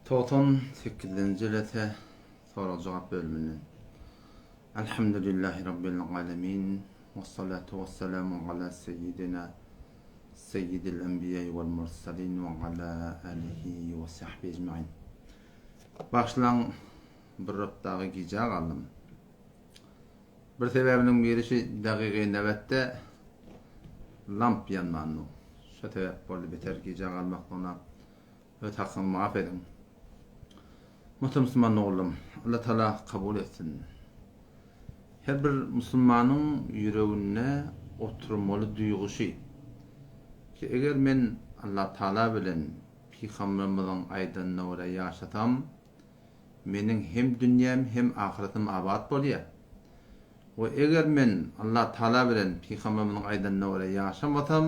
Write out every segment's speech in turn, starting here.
98-nji jelese sorag-jogap bölüminden. Elhamdülillahi Rabbil alemin. Vessalatu vesselamu ala seyyidina seyyidil enbiýai vel mursalin ve ala alihi ve sahbihi ecmain. Bagyşlaň bir röp dagy gijä galdym. Bir sebäbiniň biri şu dagygy nöbetde lamp ýanmandy. Şo sebäp boldy beter gijä galmaklygyna. Öz hakyňyzy maaf ediň. Muhterem musulman doganlarym, Allah Taala kabul etsin. Her bir musulmanyň ýüreginde oturmaly duýgy şy ki eger men Allah Taala bilen Pygamberimiziň aýdanyna görä ýaşasam, Meniň hem dünýäm hem ahyretym abat bolýar. We eger men Allah Taala bilen Pygamberimiziň aýdanyna görä ýaşamasam,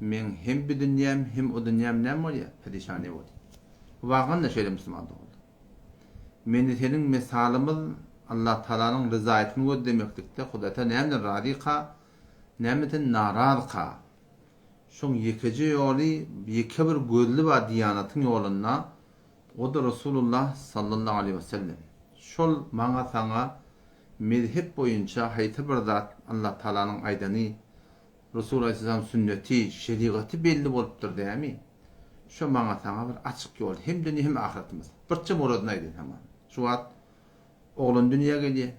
meň hem bi dünýäm hem o dünýäm näme bolýar? Perişany bolýar. Bu wagan-da şeýle musulman doganlar. Meni seniň mesalymyz Allah Taalanyň ryzaýatyny gözlemeklikde Hudaý Taala nämeden razyka, nämeden narazyka? Şoň ýekeje ýoly ýeke bir gözli bar diýanatyň ýolunda O-da Resulullah sallallahu aleýhi we sellem. Şol maňa saňa mezhep boýunça haýsy bir zat Allah Tagalanyň aýdany, Resul aleýhissalam sünneti, şerigaty belli bolupdyr dämi? Şo maňa saňa bir açyk ýol hem dünýe hem ahyretimiz. Birçe muradyny aýdaýyn saňa. Şu wagt oglan dünýä gelýär.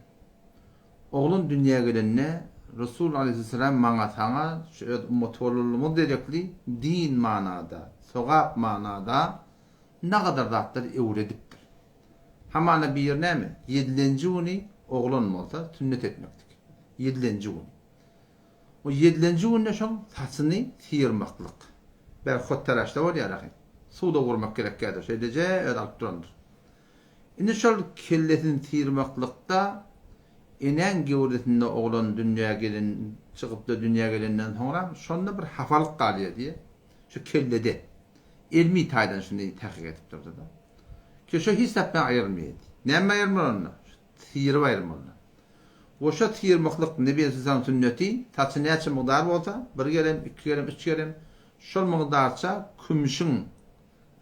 Oglan dünýä gelende Resul aleýhissalam maňa saňa şu öz ummaty bolanlygymyz derekli din manada, sogap manada Nagadar zatlar öwredipdir. Hamana biri näme, ýedilenji güni oglan bolsa sünnet etmekdik. Ýedilenji güni. O ýedilenji günde şoň saçyny syrmaklyk. Bäri hotdaraşda bolýar ahy. Suwda gurmak gerek ýa-da şeýleje özi alyp durandyr. Indi şol kellesini syrmaklykda enäň gewresinde oglan dünýä gelen çykypda dünýä gelenden soňra şonda bir hapalyk galýar diýýär. Şu kellede. Elmi taýdan şuny tahkyk edip durdy-da. Ki şo hiç zatdan aýrylmaýardy. Näme aýrylmaly onda? Şu syryp aýrylmaly. We şo syrmaklyk Nebi Aleyhisselam sünneti, saçy näçe mukdar bolsa, bir gerem, iki gerem, üç gerem, şol mukdarça kümüşiň,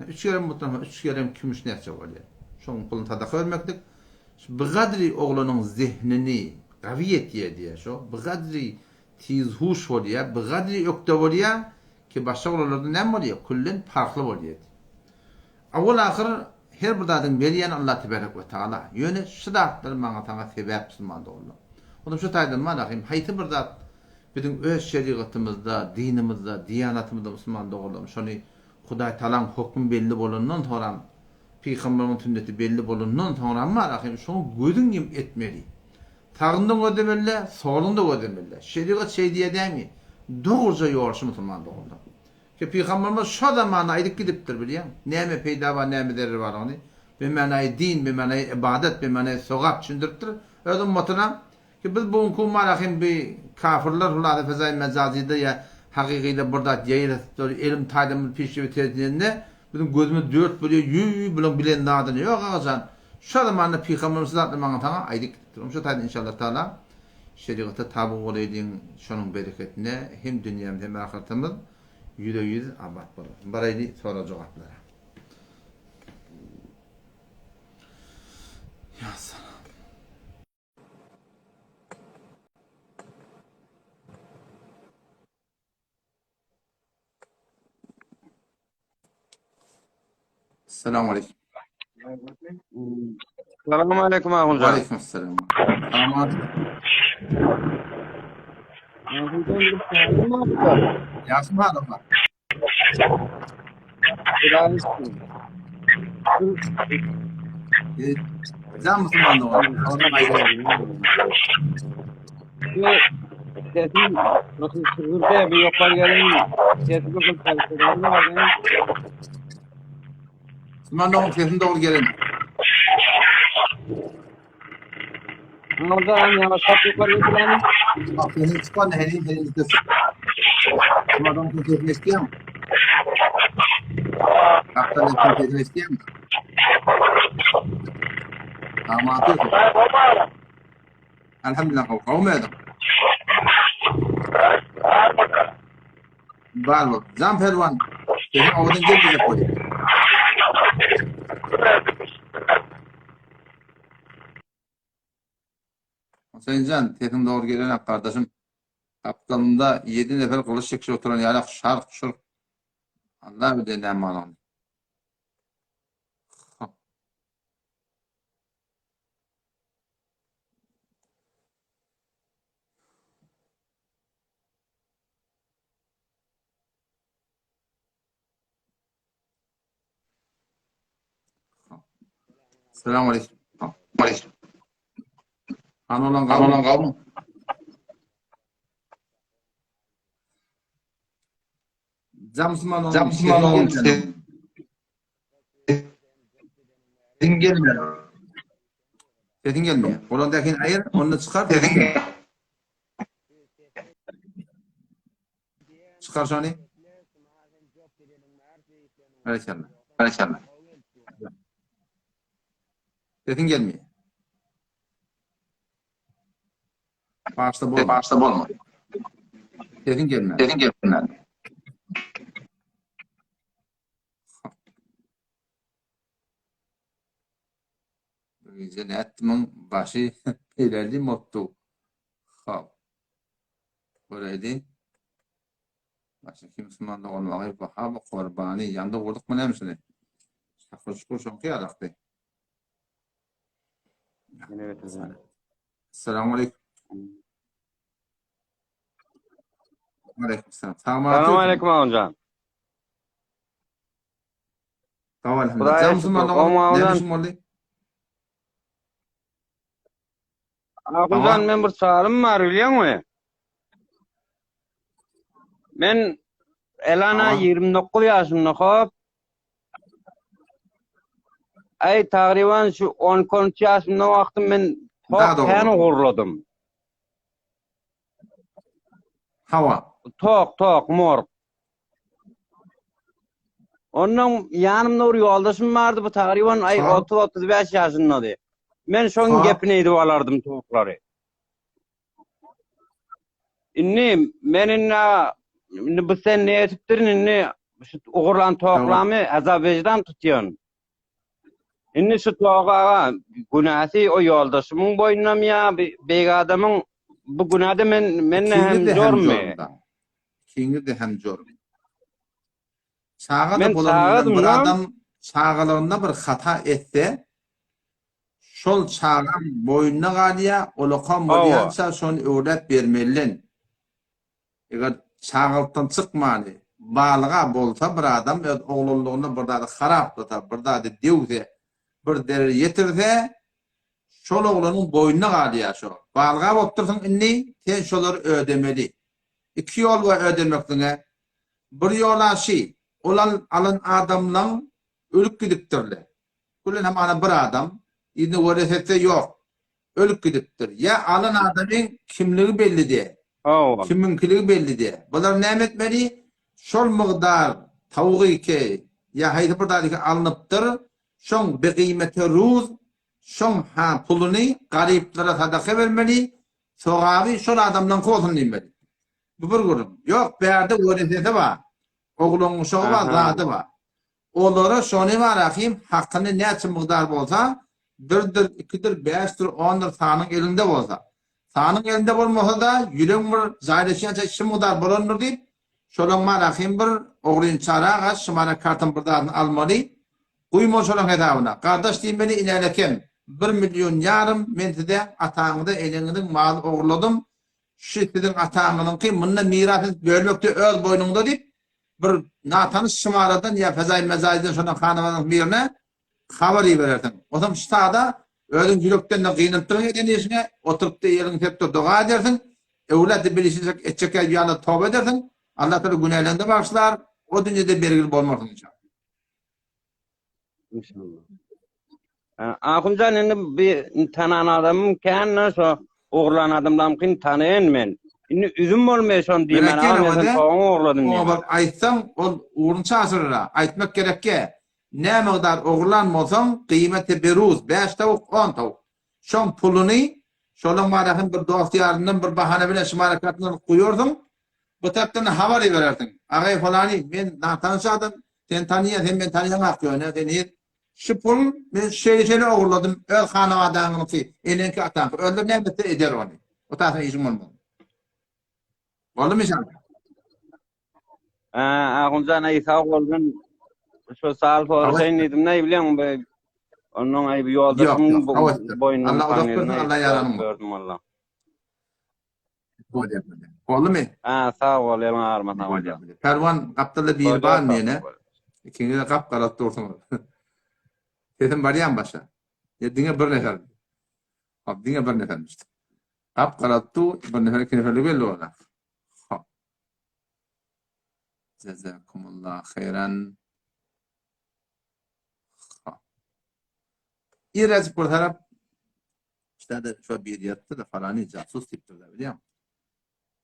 üç gerem bolsa, üç gerem kümüş näçe bolýar? Şoň puluny sadaka bermeklik, şu bigadri oglanyň zehnini gawy etýär diýýär şo, bigadri tizhuş bolýar, bigadri ökde bolýar, Ki başga oglanlarda näme bolýar? Küllen parhly bolýar. Awal-ahyr her bir zadyň berýäni Allah tebarek we taala. Ýöne şu zatlar maňa saňa sebäp musulman doganlar. Onam şu taýdan malahym haýsy bir zat biziň öz şerigatymyzda, dinimizde, diýanatymyzda musulman doganlarym şony Hudaý Taalaň hokmy belli bolandan soram Pygamberimiň sünneti belli bolandan soňram malahym şoňa gözüň ýum etmeli. Sagynda gözlemeli-dä, solunda gözlemeli-dä. Şerigat şeý diýýär dämi? Dogruja ýol şu musulman doganlar. Ki pygamberimiz şo zamanda aýdyp gidipdir bilýäň. Näme peýda bar, näme zerer barlygyny. Bimanaýy din, bimanaýy ybadat, bimanaýy sogap düşündiripdir öz ummatyna. Ki biz bu günki ummara hem bi kafirler hulasa fezaýy mejazyda ýa hakykyda bir zat ýaýratypdyr, elm taýdan bir pişşewi tertibinde biziň gözümiz dört bolýar, ýüý bulaň bilen zadyny ýok agajan. Şo zamanda pygamberimiz şu zatlary maňa saňa aýdyp gidipdir. Onuň şu taýdan inşallah taala şerigata taby bolaýlyň, şonuň bereketine hem dünýämiz hem ahyretimiz ýüze ýüz abat bolar. Baraýly sorag jogaplara. Ýa salam. Salam aleyküm. Salam aleyküm Ahunjan. Aleyküm selam. Salam aleyküm. Ahunjan bir sowalyň bardy. Ýagşy halyňlar. Hudaýa şükür. Can musulman dogan. Ondan aýdýan. Şu sesim nasıl sürgürde bir ýokary gelen sesi bir gyl bardy. Musulman dogan sesin dogry gelen. Onda hem ýavaşlap ýokary getirelim. Bak sesin çykan heniz heniz ses. Musulman dogan sesini eşidýäňmi? Gapdaldan kim sesini eşidýäňmi? Tamam. Elhamdülillah gowy. Gowmy özüň? Bar bol. Jan Pälwan. Seniň owadan gelmejek bolýar. Huseýinjan, sesiň dogry gelenak gardaşym. Gapdalynda ýedi nefer gylyç çekişip oturan ýalak şark-şurk. Allah bilýär näme bolanyny. Hop. Selamu aleyküm. Aleyküm. Han olan galma. Galma. Jamsman oğlum. Jamsman oğlum. Sesin gelmiyor. Sesin gelmiyor. Olan dakin ayır, onu çıkar. Sesin gelmiyor. Çykar şony. Berekella. Berekella. Sesiň gelmeýär. Başda bolma. Başda bolma. Sesiň gelmedi. Sesiň gelmedi. Bu gije nätdimiň başy beýledi motdu. Hop. Göreýdi. Başga kim musulman doganlagy Wahab Gurbany ýanda gurdukmy näme şuny? Şakyr şukur şoňky ýalakdy. Ýene getirdim. Assalamu aleyküm. Aleyküm selam. Salam aleyküm Agamjan. Sag elhamdülillah. Sen musulman dogan näme işiň boldy? Agamjan men bir soalym bar bilýäňmi? Men Elana 29 ýaşymda hop. Aý tagryban şu 12 ýaşymda wagtym men tok kän ogurladym. Hawa. Tok, tok, morg. Ondan ýanymda bir ýoldaşym bardy, bu tagryban aý 30-35 ýaşyndady. Men şoň gepini edip alardym toklary. Indi men indi indi bu sen ne etipdirin indi şu ogurlan toklamy Azerbaýjan tutýan. Indi şu tok aga günäsi o ýoldaşymyň boýnunamy ýa beýik adamyň bu günäde men men hem jormy? Ikiňiz-de hem jor. Çaga-da bolan bilen bir adam çagalygynda bir hata etse, şol çagaň boýnuna galýar, ulakam bolýança şony öwräp bermelilen. Eger çagalykdan çykmany, balyga bolsa bir adam öz oglanlygynda bir zady haraplasa, bir zady döwse, bir zerer ýetirse, şol oglanyň boýnuna galýar şo. Balyga bolupdyrsyň indi, sen şolary ödemeli. Iki ýol bar ödemekliňe. Bir ýola şi, ol alan adamlaň ölüp gidipdirler. Gülen hamana bir adam, yzyna weresetse ýok. Ölüp gidipdir. Ýa alan adamyň kimligi belli däl. Hawa. Kimiňkiligi belli däl. Bular näme etmeli? Şol mygdar tawugy ýa haýsy bir zady alnypdyr, şoň bi gyýmete ruz, şoň ha puluny garyplara sadaka bermeli, Sogaby şol adamlaňky bolsun diýmeli. Bu bir gürrüň. Ýok, bärde weresesi bar. Ogluň uşagy bar, zady bar. Olara şony bar ahim, hakyny näçe mygdar bolsa, birdir, ikidir, bäşdir, ondur sanyň eliňde bolsa. Sanyň elinde bolmasa-da, ýüregiň bir jaýlaşýança şu mygdar bolandyr diýip, şolaň bar ahim bir ogrynçara gaç, şumara kartyň bir zadyny almaly. Guýma şolaň hesabyna. Gardaş diýmeli inälekem. Bir milýon ýarym men size ataňyza eneňiziň malyny ogurladym. Şü siziň ataňyzyňky munda miras edip bölmekde öz boýnuňda diýip bir natanyş şymaradan ýa fezaý mezaýdan şonuň hanabanyň birine habar iberersiň. Onsoň şu sada özüň ýürekden-de gynanypdyryn eden işiňe, oturyp-da eliňi sepip-de doga edersiň, öwlat-da bilişinjek etjek ýaly toba edersiň, Allah Tagala günäleriňi-de bagyşlar, o dünýede bergili bolmarsyň inşallah. İnşallah. Ahunjan indi bir tanan adamym kän şo ogurlan adamlarymkyny tanaýan men. Indi üzüm bolmaýar şony diýmän, Berekella, a men sen ode. toguňy ogurladym Oňa diýmän. baryp aýtsaň, ol ugruny çaşyrar-a. Aýtmak gerekge. Nä mygdar ogurlan bolsaň, gyýmeti beruz, bäş tawuk, on tawuk. Şoň puluny şolaň barasyn bir dost-ýaryndan bir bahana bilen şymara kartyna alyp goýarsyň. Bu tarapdan-da habar iberersiň. Agaý falany, men natanyş adam, seni tanaýan, sen meni tanaýaňak ýöne, sen ir. Şu pul men şeýle-şeýle ogurladym, öz hanabadaňyňky, eneňki, ataňky. Özleri näme etse eder ony. O taýdan işiň bolmaz. Boldumy inşallah? Hä, Ahunjan aý sag bolsun. Şu sal soraşaýyn diýdim, näme bilen bu Ondan aý bu ýoldaşymyň boýnundan Allah uzak görsün, Allah ýaranyň bolsun. Gördüm walla. Bolýar, bolýar. Boldumy? Hä, sag bol, eliň agyrmasyn Bolýar, bolýar. Pälwan gapdalda biri barmy ýene? Ikiňiz-de gap-gara dursuňyz. Sesim barýarmy başa? Ýa diňe bir nefer? Hop, diňe bir nefermiş. Gap-gara dur, bir nefer, iki neferlik belli bolar. Hop. Jazakumullah haýran. Hop. Irejik bir tarap İşte şu bir ýatdy da falany jasus diýipdir da bilýäň.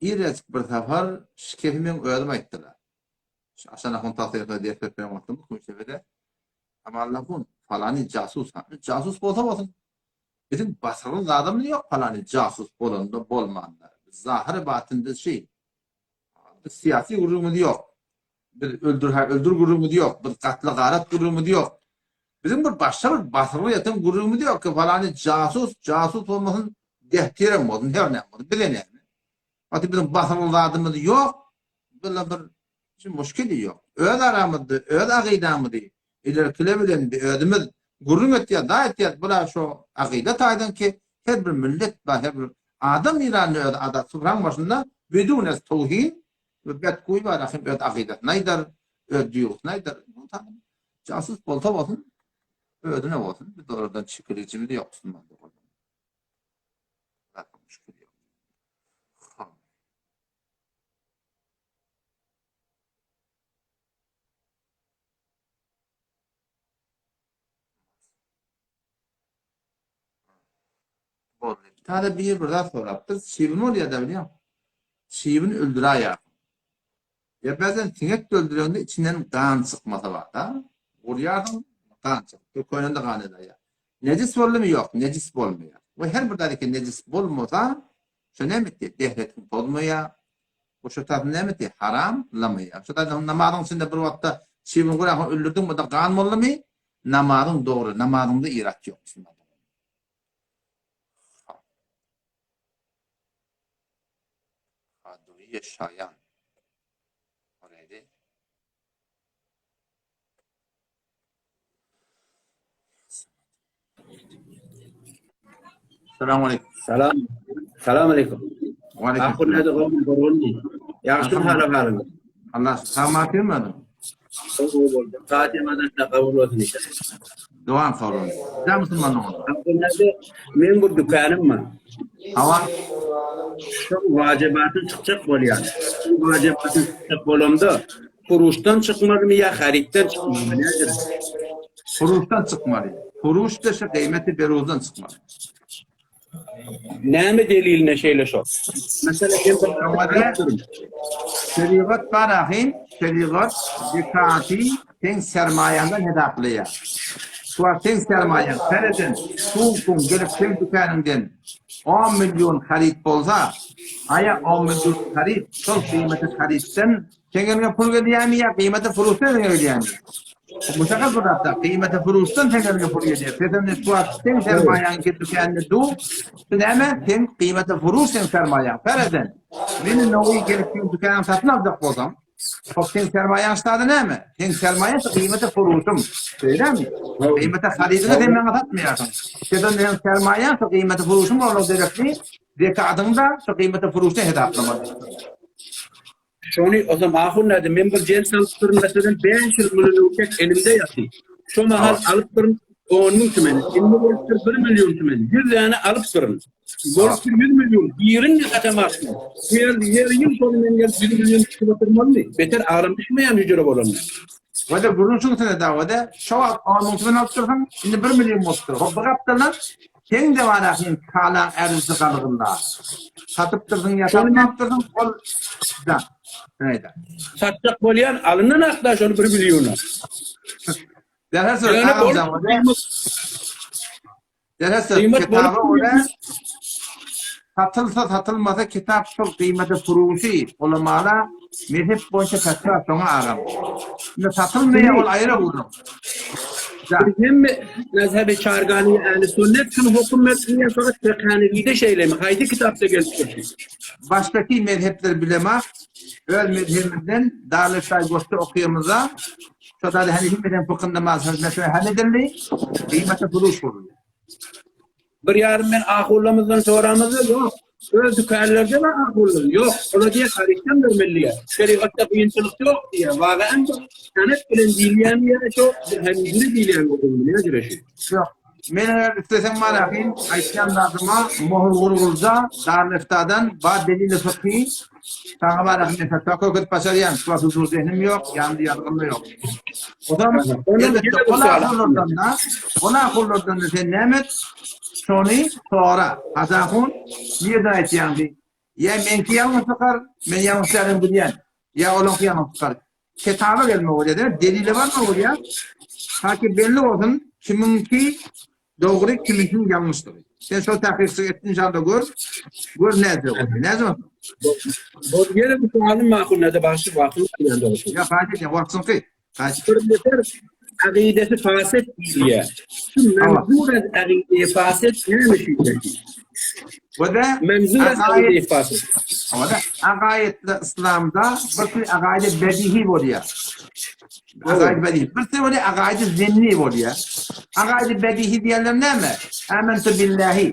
Irejik bir sapar şikefi meň özüm aýtdylar. Şu Aşan ahun tassyklady diýip söhbet wagtym Kümüşdepede. Ama Allahun falany jasus ha. Jasus bolsa bolsun. Biziň basyrgyn zadymyz ýok falany jasus bolanda bolmanda. Zahyry batyn biz şeý. Biz syýasy gürrüňimiz ýok. Biz öldür ha öldür gürrüňimiz ýok. Biz gatly garat gürrüňimiz ýok. Biziň bir başga bir basyrgy ýatan gürrüňimiz ýok ki falany jasus, jasus bolmasyn, dehtirem bolsun, her näme bolsun. Bize näme? Ati biziň basyrgy zadymyz ýok. Bile bir şu muşkili ýok. Öz aramyzda, öz agydamyzy ilerkile bilen bir özümiz gürrüň etýär, da etýär. Bular şu agyda taýdan ki her bir millet bar, her bir adam İranda öz adat sufraň başynda bidun es towhin we betguý bar, ahim öz agydasyny aýdar, öz duýgusyny aýdar. Casus bolsa bolsun, özüne bolsun. Biz olardan çekilijimiz ýok, musulman doganlar. Muşkil ýok. Boldy. Bir tane bir bir zat sorapdyr. Çybyn bolýar da bilýän. Çybyn öldüräýär. Ya bazen siňek öldürende içinden gan çykmasa bar da. Urýarsyň, gan çykyp, köýnende gan edýär. Nejis boldumy? Ýok, nejis bolmaýar. We her bir zat nejis bolmasa, şo näme etýär? Dehretiň pozmaýar. Bu şo tarapy näme etýär? Haram lamaýar. Şo tarapy namazyň içinde bir wagtda çybyn gurýarsyň, öldürdiň, bu da gan boldumy? Namazyň dogry, namazyňda irat ýok. Haduýe Şaýan. Oraydy. Salam aleyküm. Salam. Salam aleyküm. Wa aleyküm. Ahun näde gowmy gorgunmy? Ýagşy hala halyň. Allah sag bolsun. Fatima'dan da kabul olsun inşallah. Dowam sag bolun. Sen musulman oldun. Ahun näde men bir dükanym bar. Hawa. Şu wajibatyn çykjak bolýan. Şu wajibatyn çykjak bolamda Furuşdan çykmalymy ýa harytdan çykmalymy nädir? Furuşdan çykmaly. Furuş da şu gyýmeti beruzdan çykmaly. Näme deliline şeýle şo? Meselem men bir Öňede şerigat bar ahyn, şerigat zekaty seň sermaýaňdan hesaplaýar. Şu wagt seň sermaýaň sereden, suň gelip seň dükanyňdan on million haryt bolsa, aýa on million haryt şol gyýmeti harytdan Seň eliňe pul gelýärmi ýa gyýmeti furuşdan eliňe gelýärmi? Muşakkat bu zatda. Gyýmeti furuşdan seň eliňe pul gelýär. Pesende şu wagt seň sermaýaň ki dükände du. Şu näme? Seň gyýmeti furuş seň sermaýaň. Fereden. Men nowy gelip seň dükanyňy satyn aljak bolsam, hop seň sermaýaň ştada näme? Seň sermaýaň şu gyýmeti furuşum. Şeýlemi? Gyýmeti harydyňy sen maňa satmaýarsyň. Pesende seň sermaýaň şu gyýmeti furuşum bolmak gerekli. Zekadyňy-da şu gyýmeti furuşdan hesaplamaly. Şony ozam ahun näde men bir jens alypdyryn meselem 5 ýyl mundan öňkek elimde ýaty. Şo mahal alypdyryn 10 müň tümen. Indi bolupdyr 1 million tümen. 100 däne alypdyryn. Bolupdyr 100 million. Birini de satamapdym. Her her ýyl şony men gelip 100 million tutup oturmalymy? Beter agram düşmeýän hüjre bolanda. Wada gürrüň şuň sene dawada şo wagt 10 müň tümen alypdyrsyň, indi 1 million bolupdyr. Hop bir gapdaldan Seň de bar ahyn kalaň ärisi galgynda. Satypdyrsyň ýa satmapdyrsyň ol da. Näde? Satjak bolýan alyndan akda şony bir milliona. Derhal söz agam Derhal söz kitaba görä satylsa satylmasa kitap şol gyýmata furuşy ulamala mezhep boýunça fetwa şoňa agam. Indi satylmaýar ol aýra gürrüň. Hemme mezhebi çargany ähli sünnet şuny hokum beripmi ýa fakat fekhanewide şeýlemi? Haýsy kitapda gelipdir şu? Başdaky mezhepleri bilemok. Öz mezhebimizden Darül-Iftaý goşgy okýamyzda şo zady Hanefi mezhebi fykhynda mesele hal edildi, gyýmata duruş guruldy. Bir ýarym men ahullamyzdan soramyzda ýok. Öz dükanlarda bar ahullar. Ýok. Olar diýýär harytdan bermeli diýýär. Şerigatda kynçylyk ýok diýýär. Wagaän bir senet bilen diýilýän ýa şo bir hemdili diýilýän gürrüňmi nädire şu? Ýok. Men eger isleseň Malahym aýtýan zadyma mohur gurgulja Darüliftadan bar delili fykhy saňa Malahym men fetwa köketip başarýan şu wagt huzur zehnim ýok ýanymda ýazgym-da ýok. Ozam elbetde ol ahullardan-da ol ahullardan-da sen näme et şony sora. Hajy ahun nirden aýtýaň diý. Ýa meňki ýalňyş çykar, men ýalňyş däldigimi bilýän. Ýa olaňky ýalňyş çykar. Kitaba gelmek bolýar, diýmek, delile barmak bolýar. Taki belli bolsun, kimiňki dogry, kimiňkiň ýalňyşdygy. Sen şol tahkykçylyk et inşallah gör. Gör näce bolýar. Näce bolsun? Bol ýene bir sowalyň makul näde bagşy wagtyň alýan dogrusy. Ýa haýyş edýän wagtyňky. Bir nefer akidesi fasit diýilýär. Şu menzur akide fasit näme şeýle? Wada menzur akide fasit. Wada agaýetli islamda bir tür agaýet bedihi bolýar. Agaýet bedihi. Bir tür bolýar agaýet zenni bolýar. Agaýet bedihi diýenler näme? Amantu billahi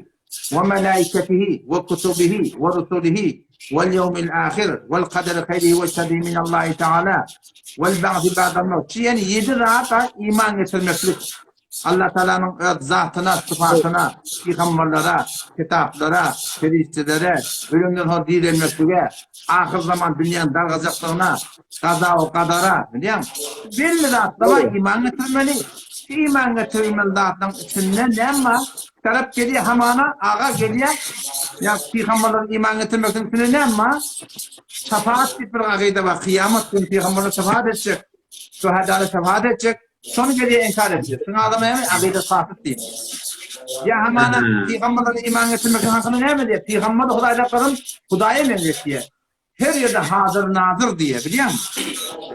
we melaiketihi we kutubihi we rusulihi wal ýewmil ahir wal kaderi haýrihi we şerrihi minallahi taala wal ba'si ba'dal mewt. Şu ýene ýedi zada iman getirmeklik. Allah Taalanyň öz zatyna, sypatyna, pygamberlere, kitaplara, perişdelere, ölümden soň direlmeklige, ahyr zaman dünýäniň dargajakdygyna, gaza we kadara, bilýäňmi? Belli zatlara iman getirmeli. Şu iman getirilmeli zatlaryň içinde näme bar? Tarap gelýär hamana aga gelýär. Ýa pygamberlere iman getirmekden üstüne näme bar? Şafaat diýip bir agyda bar. Kyýamat güni pygamberler şafaat etjek. Şuhadalar şafaat etjek. Şony gelýär inkar etjek. Şuň adama näme agyda fasyk diýip. Ýa hamana pygamberlere iman getirmekden hakyna näme diýýär? Pygamberi Hudaý saklasyn, Hudaýa meňzetýär. Her ýerde hazyr-nazyr diýýär, bilýäňmi?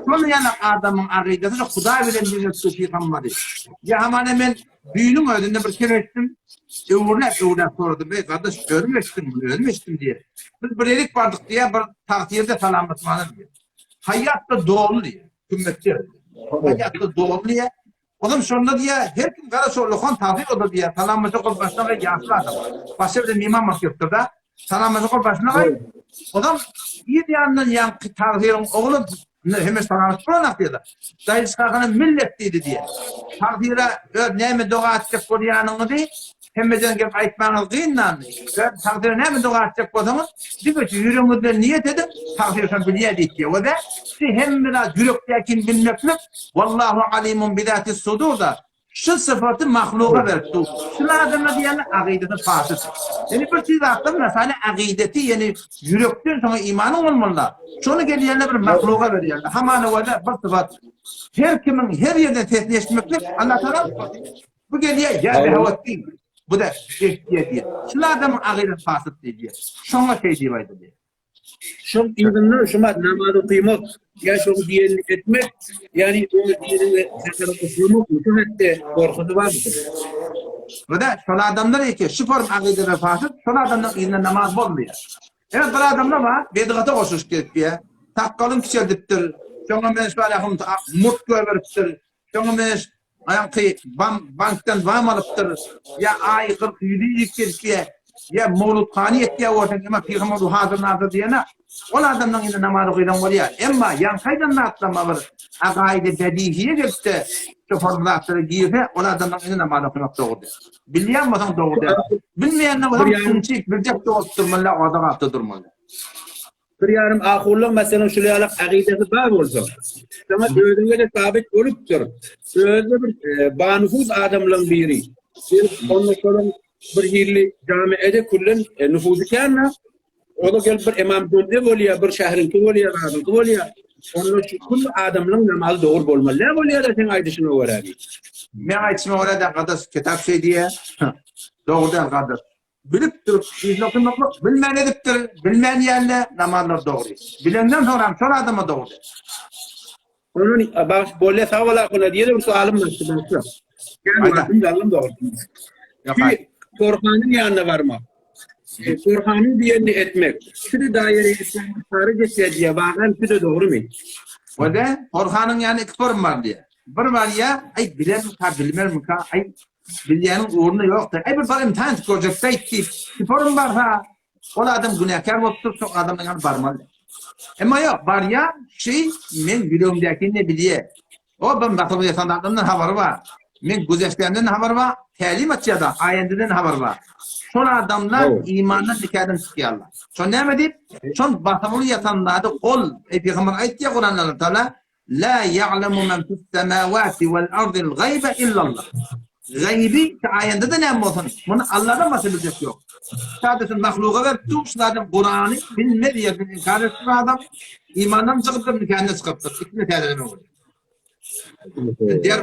Şol ýaly adamyň akydasy şo Hudaý bilen deňeşdi pygamberi. Ýa hamana men düýnüň özünde bir kere eşitdim, öwürläp-öwürläp soradym, Eý, gardaş, özüm eşitdim muny, özüm eşitdim diýýär. Biz bir ýerik bardyk diýýär, bir tagtyrda salamlaşmana diýýär. Haýýat-da doly diýýär, kümmetde. Haýýat-da doly diýýär. Ozam şonda diýýär, her kim gara çorlukan tagsyr oda diýýär, salamlaşa gol başyna gaý ýaşuly adam. Başy bilen myman bolup gelipdir-de. Salamlaşa gol başyna gaý. Ozam yz ýanyndan ýaňky tagsyryň ogly hemme salamlaşyp bolanok diýýär. Daýyş kakana millet diýdi diýýär. Tagsyra öz näme doga etjek bolýanyňyzy hemmeden gelip aýtmagyňyz gyndandy. Öz tagsyra näme doga etjek bolsaňyz, diňe şu ýüregiňizden niýet ediň, tagsyr şony bilýär diýip diýýär. Oza şu hemme zat ýürekdäkini bilmeklik Wallahu alimun bizatis sudur-da şu sypaty mahluga berip dur. Şul adama diýýärler agydasy fasyt. Ýöne bir çiz zatlar mesele agydeti ýöne ýürekden şoňa imanyň bolmalyda. Şony gelýärler bir mahluga berýärler. Hamana wada bir sypat. Her kimiň her ýerden sesini eşitmeklik Allah Taala bu gelýär ýa Behawetdin. Bu da eşitýär diýýär. Şul adamyň agydasy fasyt diýýär. Şoňa şeý diýip aýdylýar. Şoň yzyndan şumat namaz okymak ýa şoň diýenini etmek, ýagny oň diýenini säher oklamak şu hetde gorkusy barmydyr? Bu-da şol adamlar eke şu form agyda wefasyz şol adamlaryň yzyndan namaz bolmaýar. Ýa bir adamlar bar bedgata goşulyşyp gelipýär. Sakgalyny kiçeldipdir. Şoňa meňzeş barýahym murt goýberipdir. Şoňa meňzeş Aýaňky bam bankdan zam alypdyr, ýa aý 40 ýüzi iýip gezipýä, ýa mowluthany etýä bolsaň, emma pygamber bu hazyr nazyr diýene, ol adamdan indi namaz okysaň bolýar. Emma ýaňky aýdan zatlaryma bir agaýdy bedihiýe gelipde şu form zatlara girse, ol adamdan indi namaz okamak dogry däl. Bilýän bolsaň dogry däl. Bilmeýän bolsaň şunça biljek bolup durmaly, oda gapda durmaly. Bir ýarym ahunlyk meselem şul ýalak agydasy bar bolsa, saňa özüňe-de sabit bolupdyr. Özi-de bir e, banufuz adamlaryň biri. Gelip onda şolaň bir hilli jamiede küllen e, nufuzy kände, o da gelip bir imam jüm'e bolýar, bir şähriňki bolýar, zadyňky bolýar. Onda şu külli adamlaryň namazy dogry bolmaly. Näme bolýar-da seň aýdyşyňa görä diýip. Meň aýdyşyma görä-de gardaş kitap şeý diýýär. Dogry däl gardaş. Bilip durup yzyna oturmaklyk bilmän edipdir, bilmän ýände namazlar dogry. Bilenden soňram şol adama dogry. Onuň bagyş bolýa sag bol ahun ýene bir soalym bar şu bagyşla. Gel wagtym dogrusyny. Şu Korhanyň ýanyna barmak. Korhanyň diýenini etmek. Şu-da daýary islamdan haryj etýär diýýär. Wagan şu-da dogrumy? Wada Korhanyň ýanyna iki forum bar diýýär. Bir barýa, aý bilermika, bilmermika, aý bilýäniň ugrunda ýok-da. Aý bir bar imtihan etip görjek-däý diýip, iki forum barsa, Ol adam günäkär bolupdyr, şo adamyň ýanyna barmaly. Emma ýok, barýa, şi meň ýüregimdäkini bilýär. O bir nasyl ýasan adamdan habary bar. Men güzeşdämden habary bar, tälim açýar-da, aýendeden habary bar. Şol adamlar imandan nikadan çykýarlar. Şo näme diýip? Şol basymly ýatan zady ol, eý pygamber aýtýar Kuranda Allah Taala, La ýa'lemu men fis-semawati wal-ardil gaýbe illallah. Gaýby aýanda-da näme bolsun, muny Allahdan başga biljek ýok. Sadece mahluga berip dur, şu adam Kurany bilmez ýerden inkar etdi adam, imandan çykypdyr, nikahyndan çykypdyr. Ikisini täzeleme bolýar. Diýer,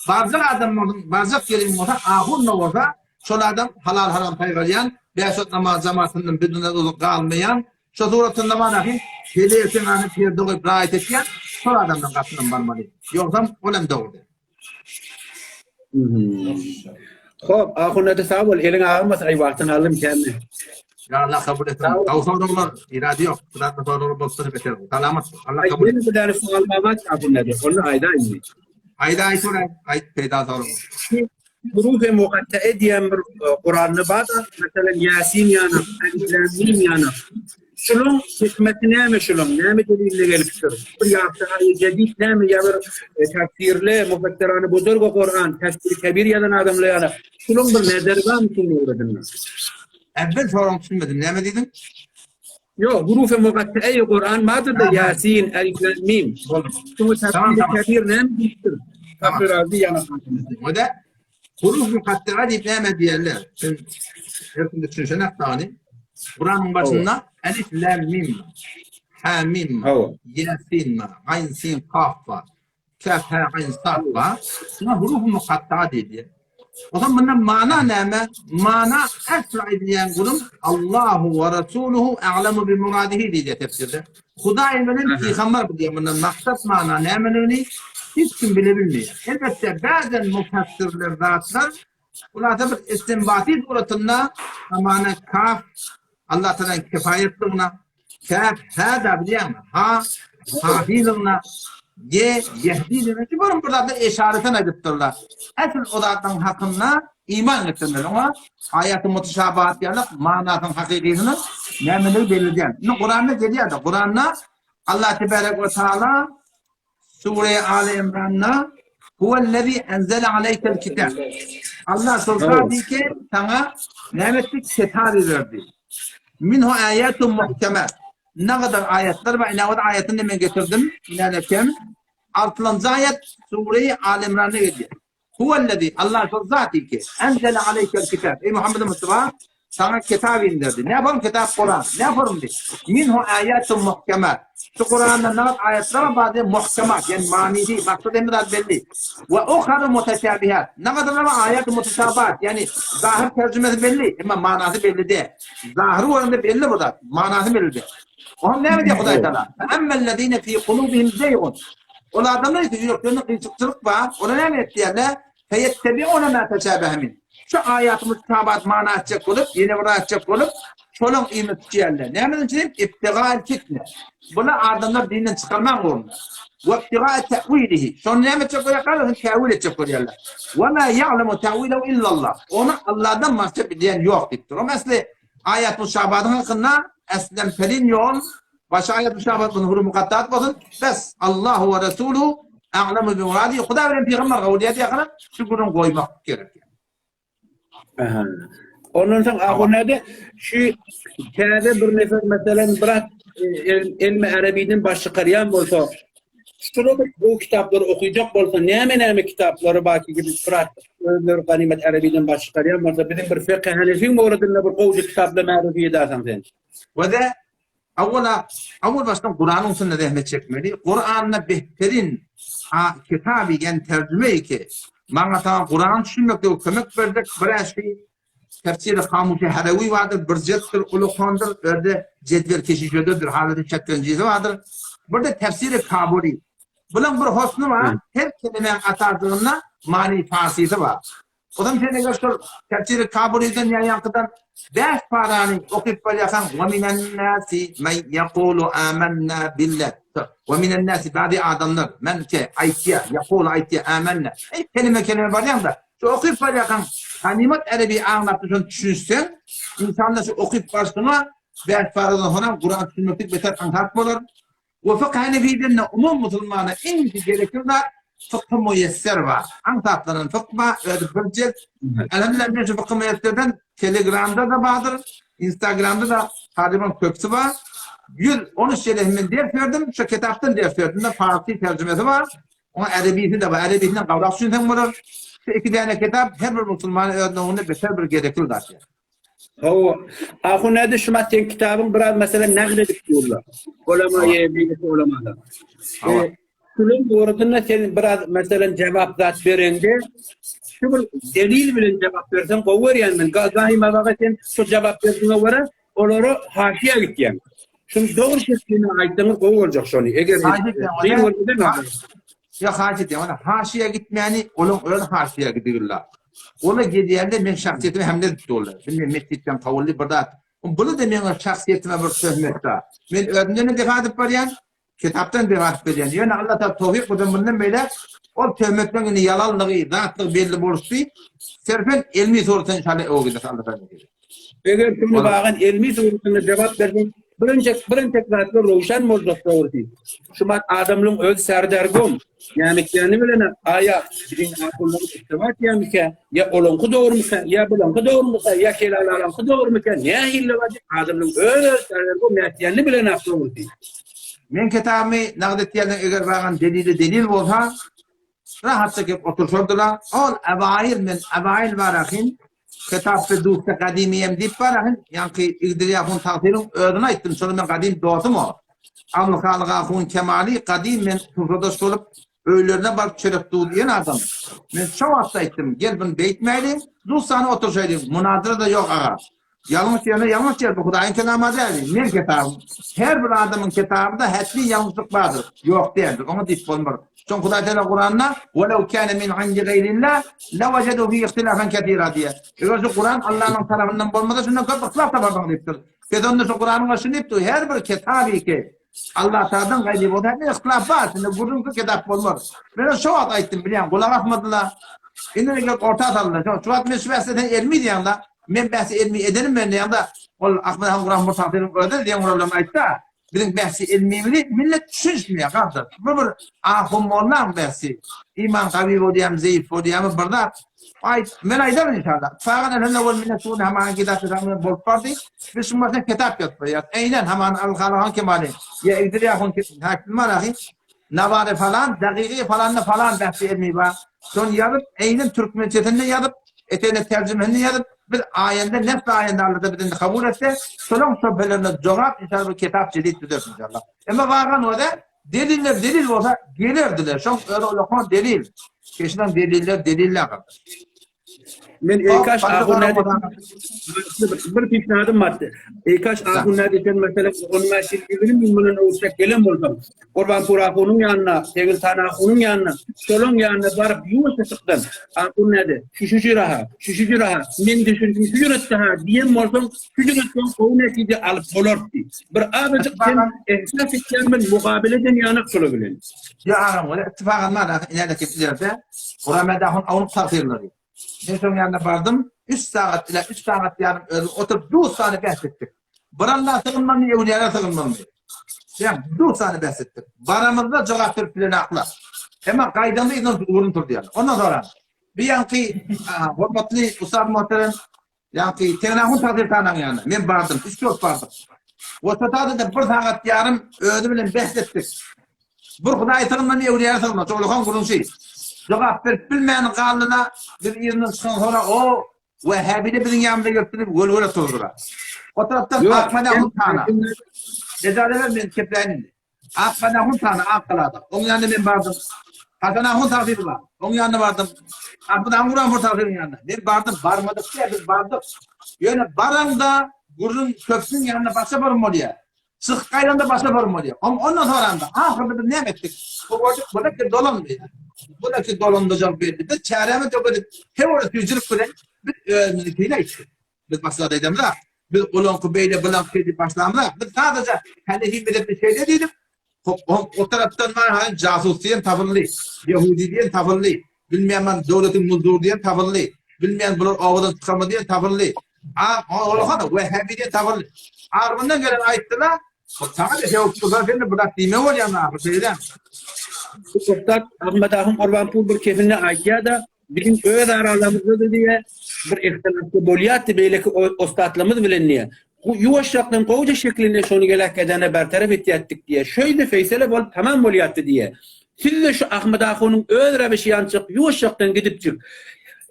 Barjak adam bolsun, barjak gelin bolsa, ahun da bolsa, şol adam halal-haram saýgarýan, bäş wagt namaz jamaatyndan bir günde uzak galmaýan, Şo suratynda bar ahy, heleý senany perde goýup raýat etýän, şol adamdan gatynam barmaly. Ýogsam ol hem dogry däl. Hop, ahun ata sag bol, eliň agyrmasyn, aý wagtyňy aldym känmi. Ýa Allah kabul etsin. Gowy soraglar, irady ýok. Bu zatda soraglar bolsa beter. Salamat. Allah kabul etsin. Ýene bir däne sowal bar, ahun ata. Ony aýdaýyn. Aýda aýt ora, aýt peýda sorag. Hurufi mugattae diýen bir Kuranda bar-da, meselem Ýasin ýanak, Elif Lam Mim ýanak. Şulaň hikmeti näme şulaň? Näme delilde gelipdir? Bir ýatda jedid näme ýa bir tefsirli mufesserany buzurgy Kuran, tefsir kebir ýazan adamlar ýaly. Şulaň bir nezeri barmy şuň öwredinde? Äwwel soragyňy düşünmedim. Näme diýdiň? Ýok, hurufi mugattae Kuran bardyr-da, Ýasin, Elif Lam Mim. Şuňa tefsir kebir näme diýipdir? Tafsir aldy ýanak. Oda huruf mukatta'a diýip näme diýerler? Sen her kim düşünşen akdany. Kuranyň başynda elif lam mim, ha mim, yasin, ayn sin kaf bar. Kaf ha ayn sad bar. Şuna huruf mukatta'a diýilýär. O zaman bundan mana näme? Mana asla edilýän gurum Allahu we Rasuluhu a'lamu bi muradihi diýilýär tefsirde. Hudaý bilen pygamber bilýär mundan maksat mana nämeligini hiç kim bile bilmeýär. Elbetde bäzen mufassirler zatlar bularda bir istinbati suratynda mana kaf Allah taala kifaýetligine Käf, hä-da bilýäňmi? Ha, hafizygyna, ye, ýehdiligine şu bir bir zatlar eşareten aýdypdyrlar. Äsl o zatlaryň hakynda iman getirmeli. Oňa aýaty mutuşabahat diýerler, manasynyň hakykysyny nämeligi belli däl. Indi Kuranda gelýär-de, Kuranda Allah tebarek we taala Sure Aly Imranda Huwellezî enzele aleýkel kitab. Allah şol zat ki saňa näme etdi? Kitaby berdi. Minhu aýatun muhkemat. Ne kadar aýatlar bar? Ine o aýatyny men getirdim. Ine kem. Altynjy aýat Sure Aly Imranda gelýär. Huwellezî, Allah şol zat ki, enzele aleýkel kitab. Eý Muhammed Mustafa, saňa kitap inderdi. Ne yaparym kitap Kuran? Ne yaparym diý. Minhu aýatun muhkemat. Şu Kuranda ne aýatlar bar diý muhkemat, ýani manysy, maksady hemme zat belli. We uharu muteşabihat. Ne kadar var aýat muteşabihat, ýani zahir terjümesi belli, emma manasy belli däl. Zahiri bolanda belli bu zat, manasy belli däl. Oňa näme diýýär Hudaý Taala? Emmellezine fi kulubihim zeýgun. Ol adamlar ise ýüreklerinde gyjykçylyk bar, olar näme etýärler? Feyettebiune ma teşabehe min. Şu aýaty mutabat mana etjek bolup, ýene bir etjek bolup, şolaň yzyna düşýärler. Näme üçin? Ibtigail fitne. Bular adamlar dinden çykarmaň ugrunda. We ibtigail te'wilihi. Şony näme etjek bolýarlar? Täwil etjek bolýarlar. We ma ya'lemu te'wilehu illallah. Ony Allahdan başga bilýän ýok diýipdir. O mesele aýat muşabadyň hakynda eslem pelin ýol Başga aýat müşabahat bolsun, huruf mukattat bolsun, bes Allahu we Resuluhu a'lemu bi muradihi, Hudaý bilen pygamber gowy diýýär diýýär, şu gürrüň goýmak gerek. Aha. Ondan soň ahunada şu täze bir nefer meselem biraz elmi arabiden baş çykarýan bolsa, şuny bir bu kitaplary okuyacak bolsa, näme näme kitaplary bar ki gibi biraz özleri ganymat arabiden baş çykarýan bolsa, biziň bir fiqh hanefiň mowradynda bir gowja kitaplar märif edersen sen. We de Awwala, awwal başdan Kuranyň üstünde zähmet çekmeli. Kuranda behterin ha kitaby ýani terjüme ki, maňa saňa Kurany düşünmekde kömek berjek bir äşi tefsiri Hamuşy Harawi bardyr, bir jetdir, ulukandyr, bir de jedwel keşişödedir, hazreti şetrenjisi bardyr. Bir de tefsiri Kabuli. Bulaň bir hosny bar, her kelimäň atasynda many parsysy bar. Ozam sen eger şol Tefsiri Kabulydan ýa ýaňkydan bäş parany okyp barýarkaň Wa minen nasi men ýekulu amenna billah Wa minen nasi bäzi adamlar men ke aýtýar ýekulu aýtýar amenna Eý kelime kelime barýaň-da şu okyp barýarkaň tanymat erebi aňlap şony düşünseň inşallah şu okyp barşyňa bäş paradan soňam Kuran düşünmeklik beter aňsat bolar. We fykh Hanefiden-de umumy musulmana iň gerekli zat fykhy muýesser bar. Aňsatlanan fykh bar, özi bir jilt. Elhamdülillah men şu fykhy muýesserden Telegramda-da bardyr, Instagramda-da talyban köpüsi bar. 113 ýyl hem men ders berdim, şu kitapdan ders berdim-de, parsy terjimesi bar. Oňa erebisi-de bar, erebisinden gowrak düşünseň bolar. Şu iki däne kitap her bir musulmana öz nowunda beter bir gerekli zat. Hawa. Ahun näde şumat seň kitabyň biraz meselem nagd edip durlar. Ulama ýe beýleki ulamalar. Hawa. Şunuň dogrusynda sen biraz meselem jogap zat berende şu bir delil bilen jogap berseň gowy görýän men. Gazaýym aga sen şu jogap berdiňe görä olara haşiýa gitýäň. Şuny dogry şeklinde aýtsaňyz gowy boljak şony. Eger Ýa haşiýa diýýän, ony haşiýa gitmäni olaň özi haşiýa gidigirler. Ola gelýände men şahsyýetime hemle edip durlar. Bilmem metjitden kowuldy bir zat. Buly-da meň şahsyýetime bir töhmet-da. Men özümden-de defa edip barýan, kitapdan defa edip gelýän. Ýöne Allah Taala towfyk bersin mundan beýläk ol töhmetleň indi ýalanlygy, zatlygy belli boluşdy. Serfen elmi suratynda inşallah öe gider Allah Taala nesip etse. Eger şuny bagan elmi suratynda jogap berseň, birinjek birinjek zatlar röwşen boljak dogrusy. Şumat adamlyň öz serdergum, ýämikýäni bilen aýa biziň ahunlaryň üstüne atýamyka, ýa olaňky dogrumyka, ýa bulaňky dogrumyka, ýa kelalalaňky dogrumyka, nähili bar diýip adamlyň öz serdergum ýätýänini bilenok dogrusy. Men kitabymy nagt etýärler eger bagan delili delil bolsa rahatça gelip oturşardylar. Ol ewaýyl men ewaýyl barahyn Kitapda dusty gadymyýem diýip bar ahyn, ýaňky Igdir ahun tagsyryň özüne aýtdym, şol men gadym dostum o. Abylhalyk ahun Kemaly gadym men sursadaş bolup, öýlerine baryp çörek duz iýen adam. Men şo wagtda aýtdym, gel buny beýtmäýliň, dustana oturşaýlyň, munazara-da ýok aga. Ýalňyş ýerine ýalňyş ýer, bu Hudaýyň kelamy däl, meň kitabym. Her bir adamyň kitabynda hetmi ýalňyşlyk bardyr, ýok däldir, oňa diýip bolmar. Soň Hudaý Teala Kuranda, "Welew kâne min indi gaýrillah, lewecedu fihi ihtilafan kesira" diýýär. Eger şu Kuran Allanyň tarapyndan bolmasa, şundan köp yhtilaf taparsyň diýipdir. Biz onda şu Kuranyň şuny diýipdir, her bir kitaby ki Allah Taala'dan gaýry bolsa, hemme yhtilaf bar, şunda gürrüňsiz kitap bolmaz. Men şo wagt aýtdym, bilýän, gulak asmadylar. Indi gelip orta saldylar. Şo wagt men şu bäsde sen elmi diýýäň-de, men bäsde elmi edenim men diýýäň-de, ol Ahmet han Kuran Murtasynyň özi diýen gurallaryny aýtdy. Biziň bähsi ilmimizi millet düşünişmeýär gardaş. Bu bir ahun mollaň bähsi. Iman gawy bolýamy, zeýif bolýamy bir zat. Aýt, men aýdaryn inşallah. Sagan elhamdülillah wal minnet şu gün hamana kitap ýazan bilen bolup bardy. Biz şu başdan kitap ýazyp barýas. Eýnen hamana al halahan kemali. Ýa igdir ýa hun hakim marahi. Nawary falan, dagygy falan falan bähsi ilmi bar. Şony ýazyp, eýnen türkmençesinde ýazyp, Etegine terjimesini ýazyp, biz aýanda nesl aýanda Alla-da bizi kabul etse, şolaň şöbhelerine jogap inşallah bir kitap jedid düzeris inşallah. Emma wagan oza deliller delil bolsa gelerdiler. Şoň özi olakan delil. Keşilen deliller deliller gardaş. Men Eýkaş ahun näde bir pişnadım bardy. Eýkaş ahun näde sen meselem 15 ýyl 20 ýyl mundan öwürçek gelen bolsaň, Gurbanpur ahunyň ýanyna, Tegiltan ahunyň ýanyna, şolaň ýanyna baryp ýuwaşja çykdan, Ahun näde, şu-şu jüre-ha, şu-şu jüre-ha, meň düşünjim şu jüretde-ha diýen bolsaň, şu jüretden gowy netije alyp bolardy. Bir azajyk sen ehsas etýän bilen mukabele eden ýanak şolar bilen. Ýa agam, ol ittifagam bar, ahy ilerleki ileride Guramädi ahun awunyp tagsyrlary. Men şoň ýanyna bardym, üç sagat ile üç sagat ýarym özüm oturyp dustany bäs etdik. Bir Alla sygynmaly, ewliýalara sygynmalymy? Ýa dustany bäs etdik. Baramyzda jogap berip bilenaklar. Emma gaýdanda yzdan ugrun turdy ýaly. Ondan sonra bir ýaňky hormatly ussat muhterem ýaňky Tegnahun Tagsyr ýanyna men bardym, üç dört bardyk. Otada da bir sagat ýarym özi bilen bäs etdik. Bir Hudaý sygynmany ewliýa sygynma, Çowluhan gürrüňçi. Jogap berip bilmän galdyna, biz yzyndan çykan sonra o Wehhabide biziň ýanymyza gelip bizi welwele turdular. O tarapdan Akmanahun tana. Ejaza ber men kepläýin indi. Akmanahun tana Akgalada. Oň ýanyna men bardym. Hasan ahun tagsyry bar. Oň ýanyna bardym. Ahmet ahun Guran tagsyryň ýanyna. Men bardym, barmadyk diýä biz bardyk. Ýöne baraňda gürrüň köpüň ýanyna başa barym bolýar. Çykyp gaýdanda başga forma bolýar. Ondan soranda ahyrda biz näme etdik? Bu gördük, bu da dolandy. Bu da dolandyjak belli. Biz çärämi döküdük. Her bir süýjülik bilen biz özümiziňkini aýtdyk. Biz başga aýdamyzak. Biz olaňky beýle bulaňky diýip başlamyzak. Biz sadaja Hanefi mezhebini şeýle diýdik. O tarapdan bar ha jasus diýen tapyldy. Ýehudi diýen tapyldy. Bilmeýän man döwletiň muzdur diýen tapyldy. Bilmeýän bular obadan çykarma diýen tapyldy. A ol hana wehhabi diýen tapyldy. Ardyndan gelen aýtdylar. Saňa da sebäp bolsa sen de bu zat diýme bolýan ahyr şeýle. Ussat Ahmet ahun Gurbanpur bir kefinde aýdýar-da, biziň öz aralarymyzda-da diýýär, bir ihtilafda bolýardy beýleki ussatlarymyz bilen diýýär. Ýuwaşjakdan gowja şeklinde şony geläk edene bertarap etýärdik diýýär. Şeýle feýsele bolup tamam bolýardy diýýär. Siz-de şu Ahmet ahunyň öz rawişi ýançyk ýuwaşjakdan gidipjik,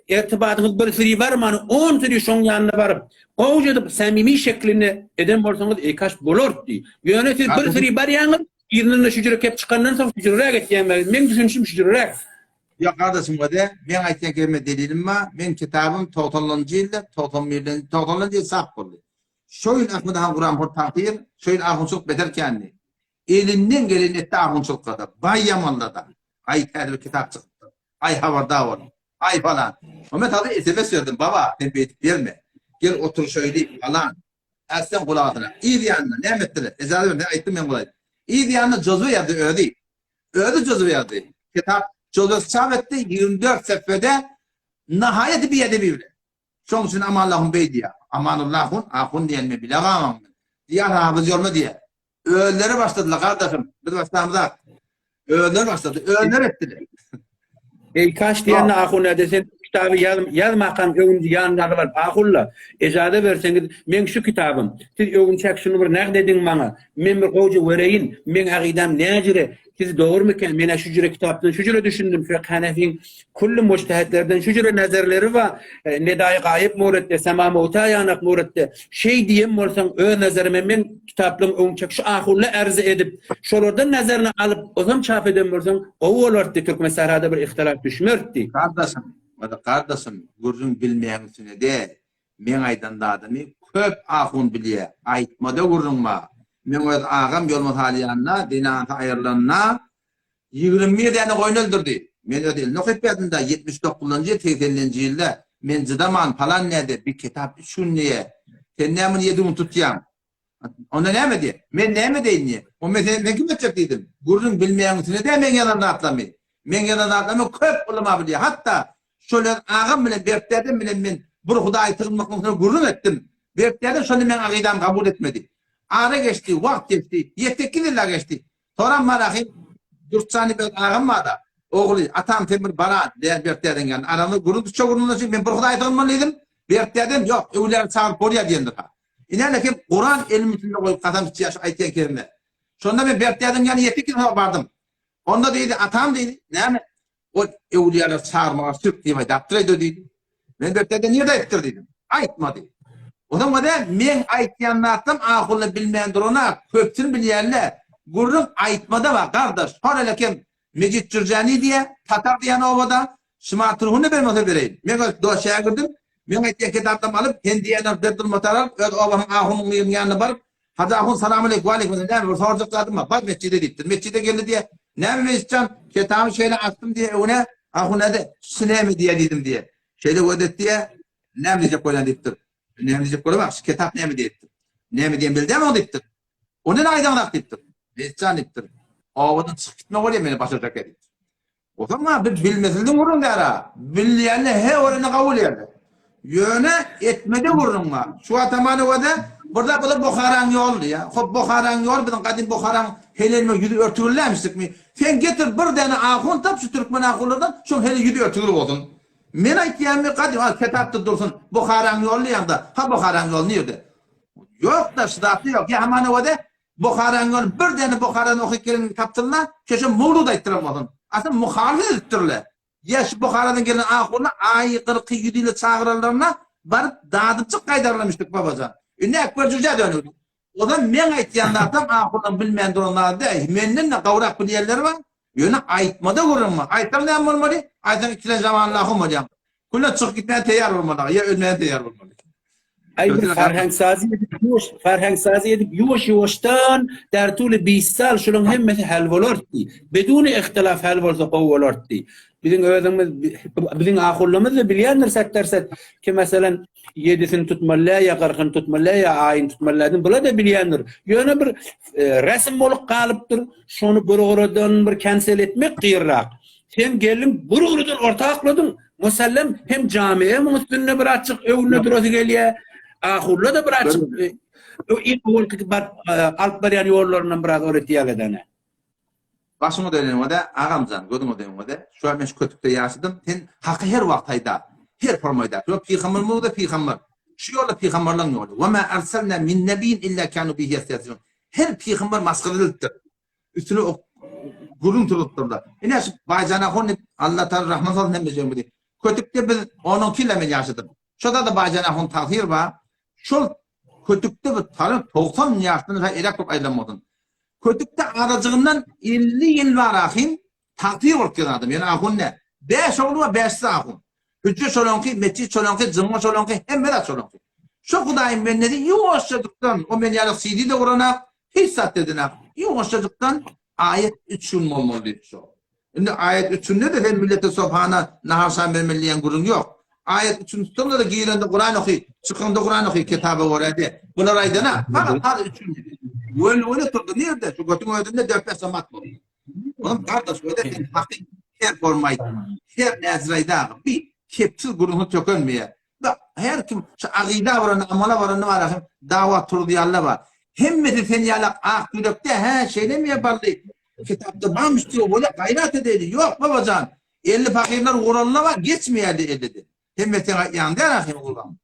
ertibatyňyz bir süri barmany on süri şoň ýanyna baryp, gowja edip samimi şeklinde eden bolsaňyz eýkaş bolardy. Ýöne siz bir süri barýaňyz, yzyndan-da şüjre kep çykandan soň şüjreräk etýäňiz. Meň düşünişim şüjreräk. Ýok gardaşym göde, meň aýtýan kelime delilim bar, meň kitabym togsanlanjy ýylda, togsan birlenji, togsanlanjy ýyl çap boldy. Şo ýyl Ahmet han Guramhor pahyr, şo ýyl ahunçylyk beter kändi. Elinden geleni etdi ahunçylykda-da, baý ýamanlada. Aý täze bir kitap çykypdyr. Aý habardar boluň. Aý falan. Mehmet hajy sms berdim, baba, sen beýdip berme. Gel oturyşaýly, falan. Ätseň gulagyna. Yz ýanyna näme etdiler? Ejaza ber, men aýtdym men gulaýyn. Yz ýanyna jozbe ýazdy özi. Özi jozbe ýazdy. Kitap jozbesi çap etdi, 24 sefede nahaýaty biedebi bilen. Şoň üçin Amanlahun beý diýýär. Amanullahun, ahun diýen men bile gaman. Diýýär, hafyz ýolma diýýär. Özleri başladylar gardaşym. Biz başlamyzak. Özleri başlady. Özleri etdiler. Eý kaş diýende ahun näde sen kitaby ýaz ýazmakaň öwünji ýanyna baryp ahulla ejaza berseňiz meň şu kitabym siz öwünçäk şuny bir nagt ediň maňa men bir gowja wereýin meň agydam näjüre siz dogrumikä menä şu jüre kitapdan şu jüre düşündim şu hanefiň Külli mujtehitlerden şu jüre nazarlary bar, Nedaýy gaýyp muretde, Sema mowta ýanak muretde. Şeý diýen bolsaň, öz nazaryma men kitaplaryň öňçek şu ahulla ärze edip, şolardan nazaryny alyp, ozam çap eden bolsaň, gowy bolardy, Türkmensährada bir ihtilaf düşmerdi. Gardaşym, gardaşym, gürrüň bilmeýäň üstüne däl. Meň aýdan zadymy köp ahun bilýä. Aýtmada gürrüň bar. Meň öz agam Ýolmaz Halýanda zenanasy aýrylanda 21 däne goýun öldürdi. Men öz elini okyp berdim-dä, 79-njy ýyl, 80-nji ýylda men jydaman palan näde, bir kitap üç gün diýýä. Sen näme muny ýedi gün tutýaň? Onda näme diýýä? Men näme edeýin diýýä. O men sen, men kim etjek diýdim. Gürrüň bilmeýäň üstüne dä meň ýazan zatlamy. Meň ýazan zatlamy köp ulama bilýär. Hatda şol öz agam bilen Berk dädem bilen men bir Hudaýy sygynmak üstüne gürrüň etdim. Berk dädem şonda meň agydamy kabul etmedi. Ara geçdi, wagt geçdi. Ýedi-sekiz ýyl-a geçdi. Soram Malahy Dürtjany beg agam bar-da, ogly, atam sen bir bara, diýen Berk dädeň ýanyna. Aramyzda gürrüň düşjek gürrüňler üçin men bir Hudaýy sygynmaly diýdim. Berk dädem, ýok, öwlüýäni çagyryp bolýar diýendir-ha. Ine kim Kuran elimin üstünde goýup kasam içýär şu aýtýan kelime. Şonda men Berk dädeň ýanyna ýetdik ýyl soň bardym. Onda diýdi, atam diýdi, näme? Ol öwlüýäleri çagyrmaga şirk diýip aýdapdyr-aýda diýdi. Men Berk däde nirde aýdypdyr diýdim. Aýtmady. Onsoň o däl, meň aýtýan zatlam ahulla bilmän durana, köpüsini bilýänle. Gürrüň aýtmada bar, gardaş. Hor hele kem Mejit Jürjäni diýýä, tatar diýýän obada. Şuma turhuny bermese bereýin. Meň öz dost şägirdim. Meň aýtýan kitaplamy alyp, sen diýýän Berdulmatar alyp, öz obasynyň ahunyň biriniň ýanyna baryp, Hajy ahun salam aleýk, waleýkim salam, näme bir sorajak zadym bar, bar metjide diýipdir. Metjide geldi diýýär, näme Mejit jan, kitaby şeýle açdym diýýär, öňüne, ahun näde, şu näme diýýär diýdim diýýär. Şeýle göz etdi diýýär, näme diýjek bolýan diýipdir. Näme diýjek bolamok, şu kitap näme diýipdir. Näme diýen bilýäňmi diýipdir. Ony näme aýdaňrak diýipdir. Mejit jan diýipdir. Obadan çykyp gitme bolýar meni başarjak diýipdir. Ozaň bir bilmesizligiň gürrüň däl-a. Bilýänler he orany kabul ýerde. Ýöne etmede gürrüň bar. Şu atamany göze bir zat bolsa Buharaň ýoly diýýär. Hop Buharaň ýoly biziň gadym Buharaň helenme ýüzi örtügillämişdikmi? Sen getir bir däne ahun tap şu türkmen ahunlardan şoň hele ýüzi örtügil bolsun. Men aýtýanmy gadym al kitapda dursun Buharaň ýoly diýýäňde ha Buharaň ýoly nirde? Ýok-da şu zatda ýok. Ýa hamana göze Buharaň ýoly bir däne Buharany okyp gelen tapsynlar, şeşe mowlud aýtdyran bolsun. Asyl muhalyf edipdirler. Ýa şu Buharadan gelen ahuny aý gyrky ýüz ýyla çagyranlarynda baryp dadypjyk gaýdarlamyşdyk babajan. Indi Ekber jüjä dönügdi. Ozal meň aýtýan zatlam ahunyň bilmän duran zady däl. Menden-de gowrak bilýänleri bar. Ýöne aýtmada gürrüň bar. Aýtsaň näme bolmaly? Aýtsaň ikilenji zamanly ahun bolýaň. Küle çykyp gitmäge teýýar bolmaly, ýa ölmäge teýýar bolmaly. Aý bir farhangsazi edip ýuwaş farhangsazi edip ýuwaş ýuwaşdan dertuli bist sal şulaň hemmesi hal bolardy. Beduni ihtilaf hal bolsa gowy bolardy. Biziň özümiz biziň ahullamyz da bilýändir set derset ki meselen ýedisini tutmaly ýa gyrkyny tutmaly ýa aýyny tutmaly diýip bular da bilýändir. Ýöne bir e, resm bolup galypdyr. Şony bir gyradan bir cancel etmek gyrrak. Sen geldiň bir gyradan orta akladyň. Musallem hem jamiýe muň üstünde bir açyk öwünde durasy gelýär. Ahulla da bir açyk ilk owalky baryp alyp barýan ýollaryndan biraz öwretýär edene. Başyňa dönen wada agamjan gözüňe dönen wada şu wagt men şu kötükde ýaşadym sen haky her wagt aýda her formaýda ýok pygamber muňda pygamber şu ýolda pygamberleň ýoly we ma arsalna min nebiýin illa kanu bihi ýestehziun her pygamber masgara edilipdir üstüne ok gürrüň turulypdyrlar ine şu Baýjan ahun diýip Allah taala rahmet salsyn hemmejigimizi kötükde biz onuňky ile men ýaşadym şoda-da Baýjan ahun tagsyr bar şol Kötükde bir talyp 90 ýaşdan ha elek bolup aýlanmasyn. Kötükde azajygyndan 50 ýyl bar ahyn tagtyr bolup gelen adam. Ýöne ahun ne? 5 ogly bar, 5-si ahun. Hüjje şolaňky, metjit şolaňky, jyňňa şolaňky, hemme zat şolaňky. Şo Hudaýyň bendesi ýuwaşjajykdan, o men ýaly CD-de uranak, hiç zat edenak. Ýuwaşjajykdan aýat 3 gün bolmaly diýip şo. Indi aýat üçünde-de sen millete sobhana nahar-şam bermeli diýen gürrüň ýok. Aýat üçün tutsaň-da girende Kuran oky, çykaňda Kuran oky kitaba görä-de. Bular aýdana, fakat az üçün diýdi. Weli-weli turdy nirde? Şu götüň özünde dört-bäş samat boldy. Onuň gardaş öde sen haky her forma aýt, her näzir aýt aga, bir kepsiz gürrüňsiz tökenmeýär. Bak, her kim şu agyda baranda, amala baranda bar ahim, dawa turuzýanlar bar. Hemmesi sen ýalak ak ýürekde, hä, şeýlemi ýa bally? Kitapda barmyş diýip, bolýa, gaýrat edeýli. Ýok, babajan. 50 fakirler guralla bar, geçmeýärdi 50-den. Hemme seň aýtýaň däl ahim gurban.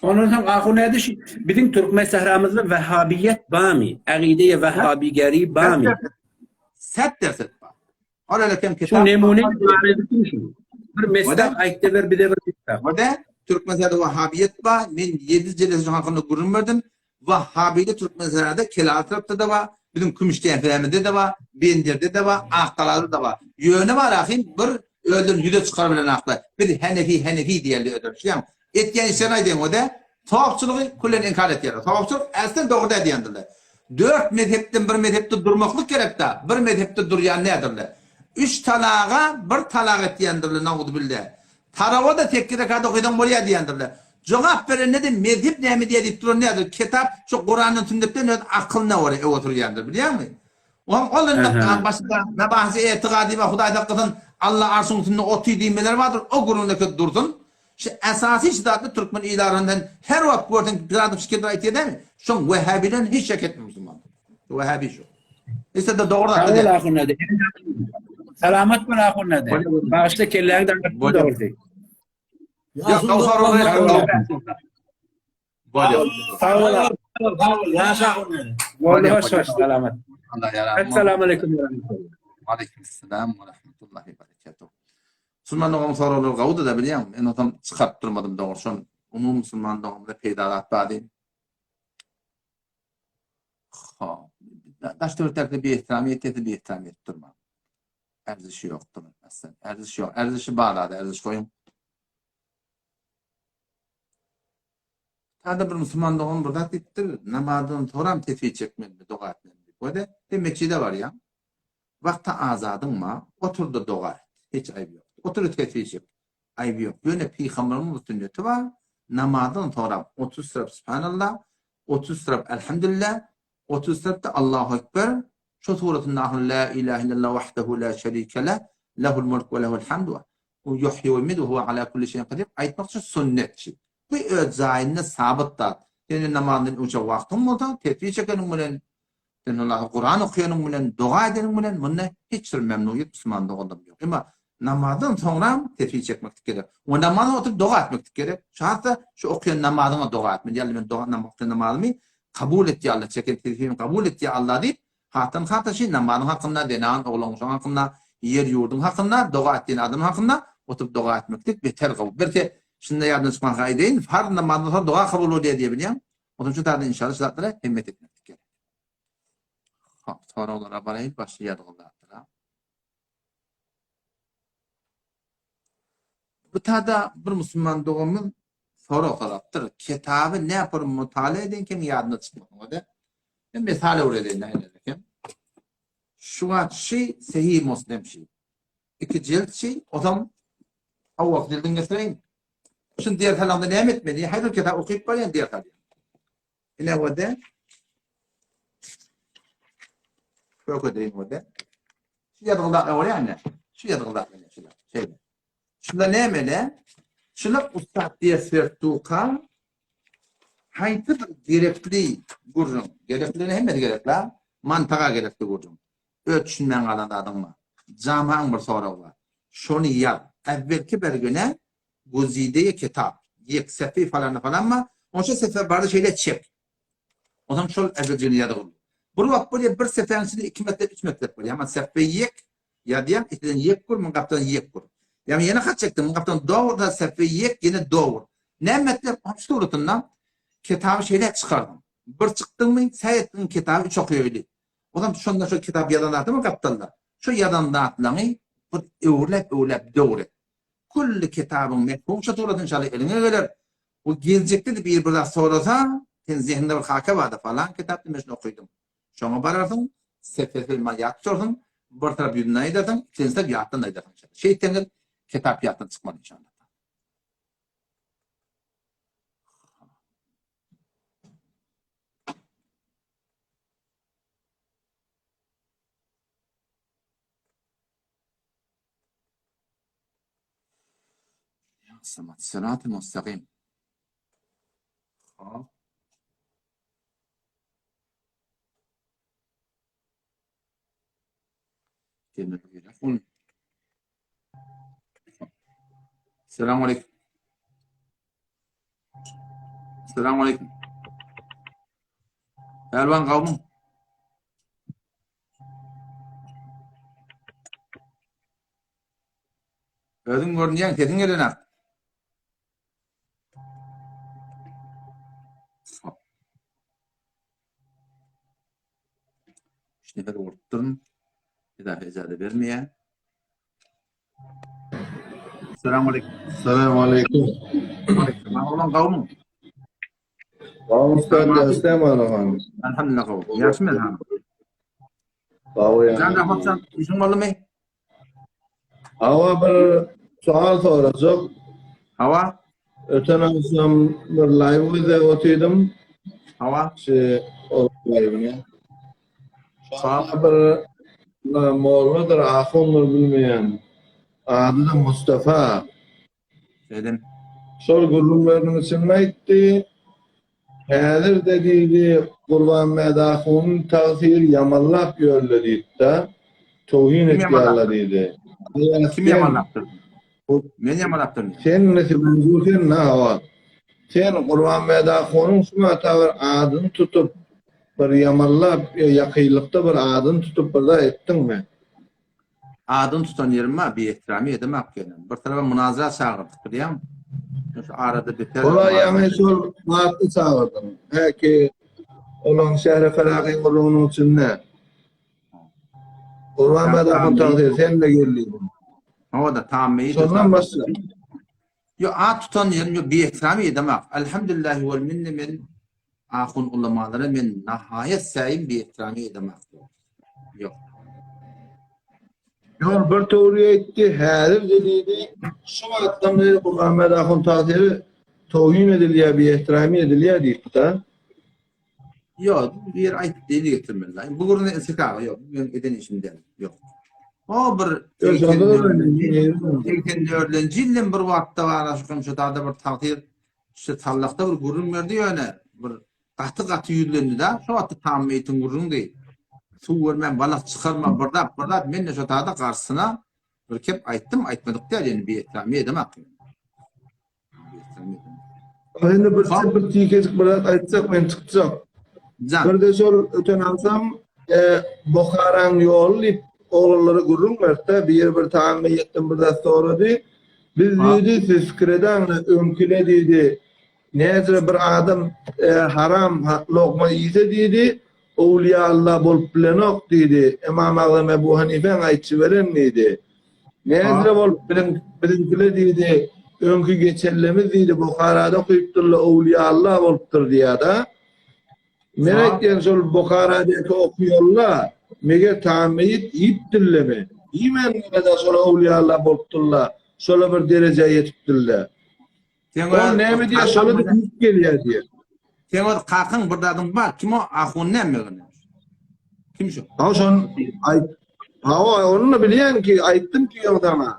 Ondan soň ahun nädiş biziň türkmen sähramyzda wahhabiýet barmy? Agydeýe wahhabigeri barmy? Set derset bar. Ol öyle kem kitap. Şu nemune bir mestak aýtdy ber bize bir mestak. Ode Türkmenistanda Wahhabiýet bar. Men 7 jelesi hakynda gürrüň berdim. Wahhabili Türkmenistanda Kelal tarapda da bar, biziň Kümüşdäpemizde de bar, Benderde de bar, Akgalada da bar. Ýöne bar ahim bir özlerini ýüze çykaryp bilen akla. Biz Henefi Henefi diýerler özleri. Şuýam etýän işlerini aýdaýyn ode. Sogapçylygy küllen inkar etýärler. Sogapçylyk äslen dogry däl diýendirler. Dört mezhepden bir mezhepde durmaklyk gerek-da, bir mezhepde durýan nädirler? Üç talaga bir talak etýändirler, nauzubilla. Tarawa-da sekiz rekat okysaň bolýar diýendirler. Jogap berende-de mezhep näme diýýär diýip duran nädir? Kitap şu Kurandan sünnetden öz akylyna görä öňe sürýändir, bilýäňmi? Oňam ol indi başda mebahisi etigady we Hudaý saklasyn Alla arşyň üstünde otyr diýmeler bardyr, o gürrüňdeki dursun. Şu esasy şu zatny türkmen idarasyndan her wagt görseň bir adam şikirdir aýtýar dämi? Şoň wehhabilerini hiç şek etme musulman. Wehhabi şu. İşte dogry zat. Sag bol ahun hadi. Salamat bol ahun hadi. Bagyşla kelläňi daňyp dogry. Ýok, Bolýar. Sag bol. Sag bol. Ýaşa. Boldy hoş hoş salamat. Allah ýarar. Essalamu aleýkum. Aleýkum salam we rahmetullahi we berekatuh. Musulman dogan soraglar gowudy da bilýäňmi? Men onam çykaryp durmadym dogry şon umumy musulman doganymyza peýda zat bar diýip. Ha. Daş töwerekdäki bir ihtiram ýetýär, bir ihtiram ýetip durma. Erzişi ýokdur. Aslan. Erzişi ýok. Erzişi bar zady, erziş goýuň. Sada bir musulman dogan bir zat diýipdir, namazdan soram tesbih çekmelimi, doga etmelimi diýip. Wede, sen metjide barýaň, wagta azadyň bar, otur-da doga et. Hiç aýby ýok. Otur-da tesbih çek. Aýby ýok. Ýöne pygamberimiň bir sünneti bar, namazdan soram 30 syrap Subhanallah, 30 syrap Elhamdülillah, 30 syrap-da Allahu Ekber, şo suratynda ahyr La ilahe illallah wahdehu la şerike leh, lehul mulk we lehul hamd we ýuhýi we ýumit we huwe ala kulli şeýin kadir aýtmak şu sünnet şu. Bu öz jaýynda sabyt zat. Sen namazdan öňçe wagtyň bolsa, tesbih çekeniň bilen, sen Allaha Kuran okaýanyň bilen, doga edeniň bilen munda hiç bir memnuýet musulman doganlarym ýok. Emma namazdan soňram tesbih çekmeklik gerek. We namaza oturyp doga etmeklik gerek. Şu hatda şu okaýan namazyňa doga etmeli. Ýa men doga namaz okaýan namazymy kabul et ýa Allah, çeken tesbihimi kabul et ýa Allah diýip Hatyn hatyşy namazyň hakynda, zenan oglan uşagyň hakynda, ýer-ýurduň hakynda, doga etýän adamyň hakynda oturyp doga etmeklik beter gowy. Birse, şunda ýadymdan çykmanka aýdaýyn, farz namazdan soň doga kabul bolýar diýe bilýäň. Onuň üçin taýdan inşallah şu zatlara hemmet etmeklik gerek. Hop, soraglara baraýyn, başga ýazgyly zatlara. Bu tada bir musulman doganymyz. Sorag sorapdyr. Kitaby näpür mutala edenkeň ýadyna çykmadyň-da. Men mysal öwredeýin nähili Şu wagt şi Sahih Muslim şi. Iki jilt şi, ozam owalky jildini getireýin. Şuny ders alanda näme etmeli? Haýsy kitap okyp barýan ders alýan. Ine wede. Kökedeýin wede. Şu ýazgylar öwrenýän ne? Şu ýazgylar ine şular. Şeýle. Şunda näme Şular ussat ders berip durka haýsy bir gerekli gürrüň, gerekli hemmesi gerekli, mantaga gerekli gürrüň. Öz düşünmän galan zadyň bar. Jamaň bir soragy bar. Şony ýaz. Äwwelki bergine Güzide kitap, ýek sefi falany falan bar. Onça sefer barda şeýle çek. Onsoň şol äwweljigini ýazyp. Bir wagt bolýar bir seferiň içinde iki metlep, üç metlep bolýar. Amma sefe ýek Ýazýaň, içinden ýek gur, muň gapdalyny ýek gur. Ýagny ýene hat çekdiň, muň gapdalyny dogur da sefe ýek, ýene dogur. Näme metlep? Hop suratynda kitaby şeýle çykardyň. Bir çykdyňmy, säý etdiň kitaby üç okaýaýly. Onam şonda şo kitap ýazan zaty bar gapdalda. Şo ýazan zatlaňy bir öwürläp-öwürläp dogry et. Külli kitabyň mefhum şo surat inşallah eliňe geler. Bu geljekde-de biri bir zat sorasa, seň zehniňde bir haka barda, falan kitapda men şuny okydym. Şoňa bararsyň, sefesel ma ýat tutarsyň, bir tarap ýüzünden aýdarsyň, ikinji tarap ýatdan aýdarsyň inşallah. Şeýtseňiz kitap ýatdan çykmaz inşallah. Samat sırat-ı müstakim. Hop. Selamu aleyküm. Selamu aleyküm. Pälwan gawmyň? Özüň görünýäň, sesiň gelenok. Üç nefer bolupdyryn. Edafe ejaza bermeýär. Selamu aleyküm. Selamu aleyküm. Aleyküm. Oglan gawmyň? Gawum ustad ýaşlaýam araman. Elhamdülillah gawy. Ýagşymy elham? Gawy ýa. Jan Rahmatjan, işiň boldumy? Hawa bir sual sorajak. Hawa. Öten agşam bir live gözläp otyrdym. Hawa. Şu o live-ni. Şonda bir molladyr, ahundyr bilmeýän. Ady-da Mustafa. Dedim. Şol gürrüňleriniň içinde aýtdy, Häzir-de diýdi, Gurbanmäd ahunyň tagsyry ýamanlap ýörle diýdi-de, towhin Kim etýärler ýamanlapdyr? diýdi. Kim ýamanlapdyr? Men ýamanlapdyrmy? Sen mewzu sen na hawa. Sen Gurbanmäd ahunyň şu wagta bir adyny tutup, bir ýamanlap, ýakynlykda bir adyny tutup bir zat etdiňmi? Adyny tutan ýerim bar, biehtirami edemak ýöne. Bir tarapa munazara çagyrdyk bilýäňmi? Şu arada beter. Ola ýaňy şol zatny çagyrdyň. Häki olaň şähre Faragyň gürrüňiniň içinde. Gurbanmät ahun tagsyr sen-de gel diýdiň. Hawa-da, tammy. Şondan başla. Ýok, at tutan ýerim ýok, biehtirami edemak. Elhamdülillahi wel minne men Ahun ulamalara men nahaýat säýim biehtirami edemak. Ýok. Ýol bir töwri aýtdy, häzir-de diýdi, şu wagtdan bäri Gurbanmät ahun tagsyry towhin edilýär, biehtirami edilýär diýipdi-de. Ýok, bu ýer aýtdy diýip getirmeli. Bu gürrüňi Esek aga ýok, bu meň eden işim däl. Ýok. O bir 84-nji ýyldan bir wagtda bar, şu şu dada bir tagsyr şu sallakda bir gürrüň berdi ýöne bir gaty gaty ýüzlendi-de, şo wagtda tam meýtiň gürrüňdi. Suw görmän balak çykarma bir zat, bir zat men-de şo tada garşysyna bir kep aýtdym, aýtmadyk däl ýöne biehtirami edemak. Indi bir bir tikejik bir zat aýtjak men çykjak. Jan. Bir de şol öten agşam e, Buharaň ýoly diýip oglanlara gürrüň berdi. Bir bir taňňy ýetdim bir zat sorady. Biz diýdi, siz pikir edäňle, öňküne diýdi, näzire bir adam e, haram lokma iýse diýdi, Owliýa Alla bolup bilenok diýdi. Ymam Agzam Ebu Hanifäň aýtjy beren diýdi. Näzire bolup biziň biziňkile diýdi. öňki geçenlemiz diýdi Buharada okypdyrlar owliýalla bolupdyr diýýär-de. Men aýtýan şol Buharadaky okuýanla meger tameýit iýipdirlemi? Iýmändirler-de şol owliýalla bolupdyrlar, şola bir derejä ýetipdirler. Seň Ol öz näme diýýär, şola-da iýip gelýär diýýär. Seň öz kakaň bir zadyň bar, kim o ahun näme ýöne? Kim şu? Hawa şon aýt. Hawa ony-da bilýän ki, aýtdym ki ýoň saňa.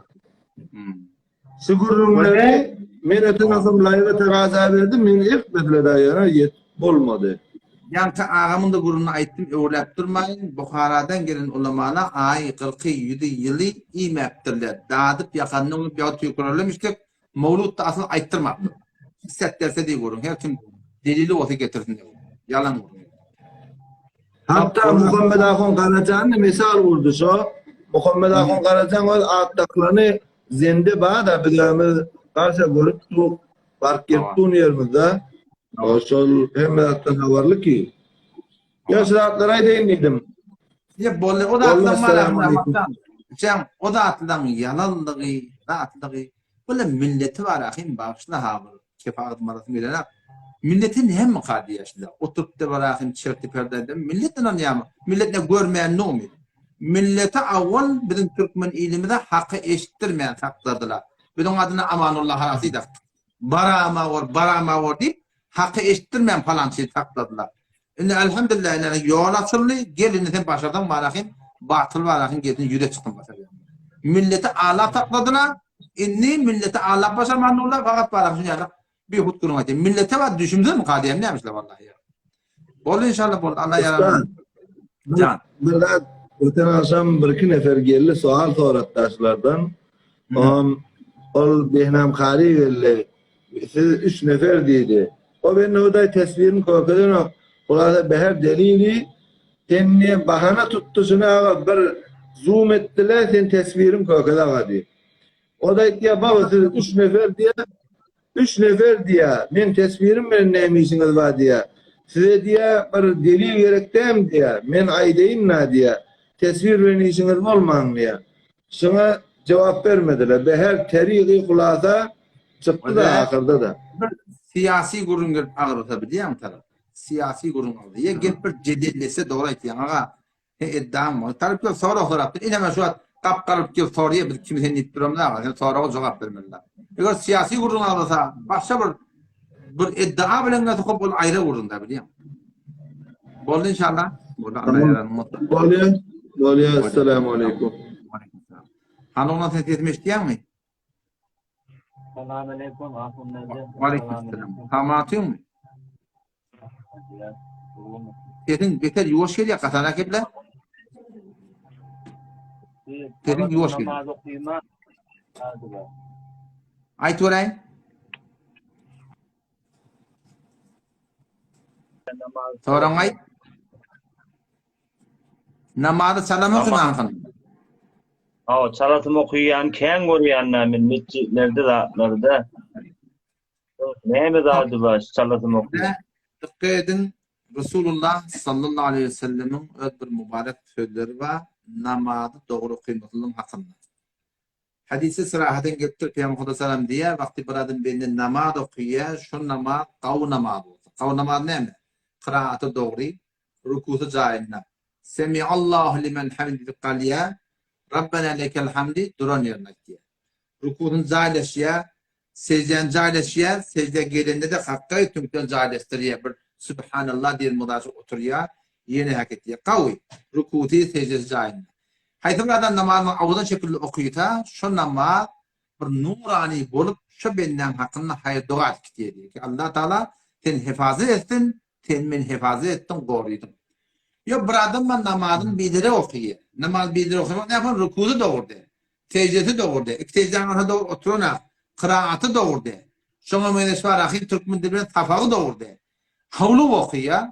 Hmm. Şu gürrüňleri men öten asam laýwa tagaza berdim, men eltmediler ýöne ýetip bolmady. Ýaňky agamyň-da gürrüňini aýtdym, öwrüläp durmaýyn, Buharadan gelen ulamala aýy, gyrky, ýüzi, ýyly iýmäpdirler. Dadyp ýakanyny öňüp ýagy tüýkürerlemişdik, Mowlutda asyl aýtdyrmapdyr. Islet berse diý gürrüň, her kim delili bolsa getirsin diý. Ýalan gürrüň. Hatda Muhammet ahun Garajany mysal urdy şo. Muhammet ahun Garajan öz at dakylany zende bar-da biz özümiz garşa görüp duk, baryp gelip dun ýerimizde. O şol hemme zatdan habarly ki. Ýa şu zatlary aýdaýyn diýdim. Ýa boldy o zatlaryň bar Sen o zatlaryň ýalanlygy, zatlygy, bu milleti bar ahim bagyşla ha bir kefaat marasym gelenak. Milleti näme ka diýýärsiler? Oturyp da bar ahim çerti perde millet ynanýarmy? Millet ne görmeýän nomy? Milleti awwal biziň türkmen ilimize haky eşitdirmän sakladylar. Biziň adyna Amanullah Harasy dakdyk. Barama bor, barama bor diýip, haky eşitdirmän palançyny sakladylar. Indi elhamdülillah indi ýol açyldy, gel indi sen başarsaň barahym, batyl barahym gelsin ýüze çyksyn başarýan. Milleti alap sakladylar, indi milleti alap başarman durlar, fakat barahym şuny ýaly bihut gürrüň aýtýar. Millete bar düşünsem ka diýen nämişler wallahi ýa. Boldy inşallah boldy. Allah ýarar. Jan. Bir zat öten agşam bir iki nefer geldi sual soratdy daşlardan. Oňam ol Behnam Kary geldi. Siz üç nefer diýdi. O bende hudaý tesbirini kökedenok. Hulasa beher delili sen diýen bahana tutdy şuny aga bir zoom etdiler sen tesbirin köked aga diýip. O da aýtýar baba siz üç nefer diýä üç nefer diýä men tesbirim bilen näme işiňiz bar diýä. Size diýä bir delil gerek dämi diýä men aýdaýyn-da diýä tesbir bilen işiňiz bolmaň diýä. Şuňa jogap bermediler. Beher terygy hulasa çykdy-da ahyrda-da. Bir syýasy gürrüň gelip agyrsa bilýäňmi tarap? Syýasy gürrüň agyrsa. Ýa gelip bir jedellese dogry aýtýaň aga. He eddaň bol. Talyp gelip sorag sorapdyr. Ine men şu wagt gapgaryp gelip sorýar biz kim sen diýip duramyz aga. Sen soraga jogap bermeli. Eger syýasy gürrüň agyrsa başga bir Bir iddia bilen gelse hop ol aýra gürrüň-dä bilýäň. Boldy inşallah. Boldy Allah ýaradyň bolsun. Bolýar. Bolýar. Assalamu aleýkum. Hany ondan sen sesimi eşitýäňmi? Salam aleýkum Ahun Nazar. Waleýkim salam. Samatyňmy? Sesiň beter ýuwaş gelýär, gatana kebla. Sesiň ýuwaş gelýär. Namaz okyma. Aýt göräýin. Soraň aýt. Namazy çalam okymaňsyň. Hawa, çalasym okaýan kän görýän men metjitlerde zatlarda. Näme zady bar şu çalasym okaýan. Dikkat ediň, Resulullah sallallahu aleýhi we sellemiň öz bir mübarek sözleri bar, namazy dogry okymaklygyň hakynda. Hadysda syrahaten gelipdir, Pygamber Huda salam diýýär, wagty bir adam bende namaz okaýar, şo namaz gawy namaz bolsa. Gawy namaz näme? Kyraaty dogry, rukusy jaýynda. Semiallahu limen hamid diýip galýar, Rabbena lekel hamdi duran ýerinde aýtýar. Rukusyny jaýlaşýar, sejdäni jaýlaşýar, sejdä gelende-de hakga tüňkden jaýlaşdyrýar, bir Sübhanallah diýen mudaşy oturýar, ýene hak etýär. Gawy, rukusy, sejdesi jaýynda. Haýsy bir adam namazyny awazan şekilde okysa, şo namaz bir nurany bolup, şo bendäň hakynda haýyr-doga edip gitýär diýýär ki, Allah Tagala seni hefazat etsin, sen meni hefazat etdiň, gorydyň. Ýok, bir adam bar namazyny biderek okyýar. Namaz biderek okamak näme? Rukusy dogry däl. Sejdesi dogry däl. Iki sejdäniň arasynda dogry oturanok. Kyraaty dogry däl. Şoňa meňzeş bar ahim türkmen dili bilen sapagy dogry däl. Howlugyp okyýar.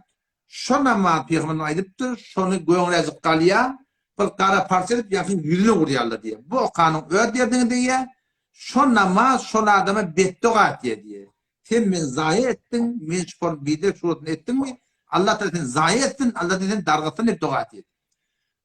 Şo namaz pygamberimiz aýdypdyr, şony göňräjik galýar, bir gara parça edip ýaňky ýüzüne urýarlar diýýär. Bu okanyň öz derdiňe degýär, şo namaz şol adama betdoga etýär diýýär. Sen meni zaýa etdiň, men şu form biderek suratyny etdiňmi, Allah Tagala seni zaýa etsin, Allah Tagala seni dargatsyn diýip doga etýär.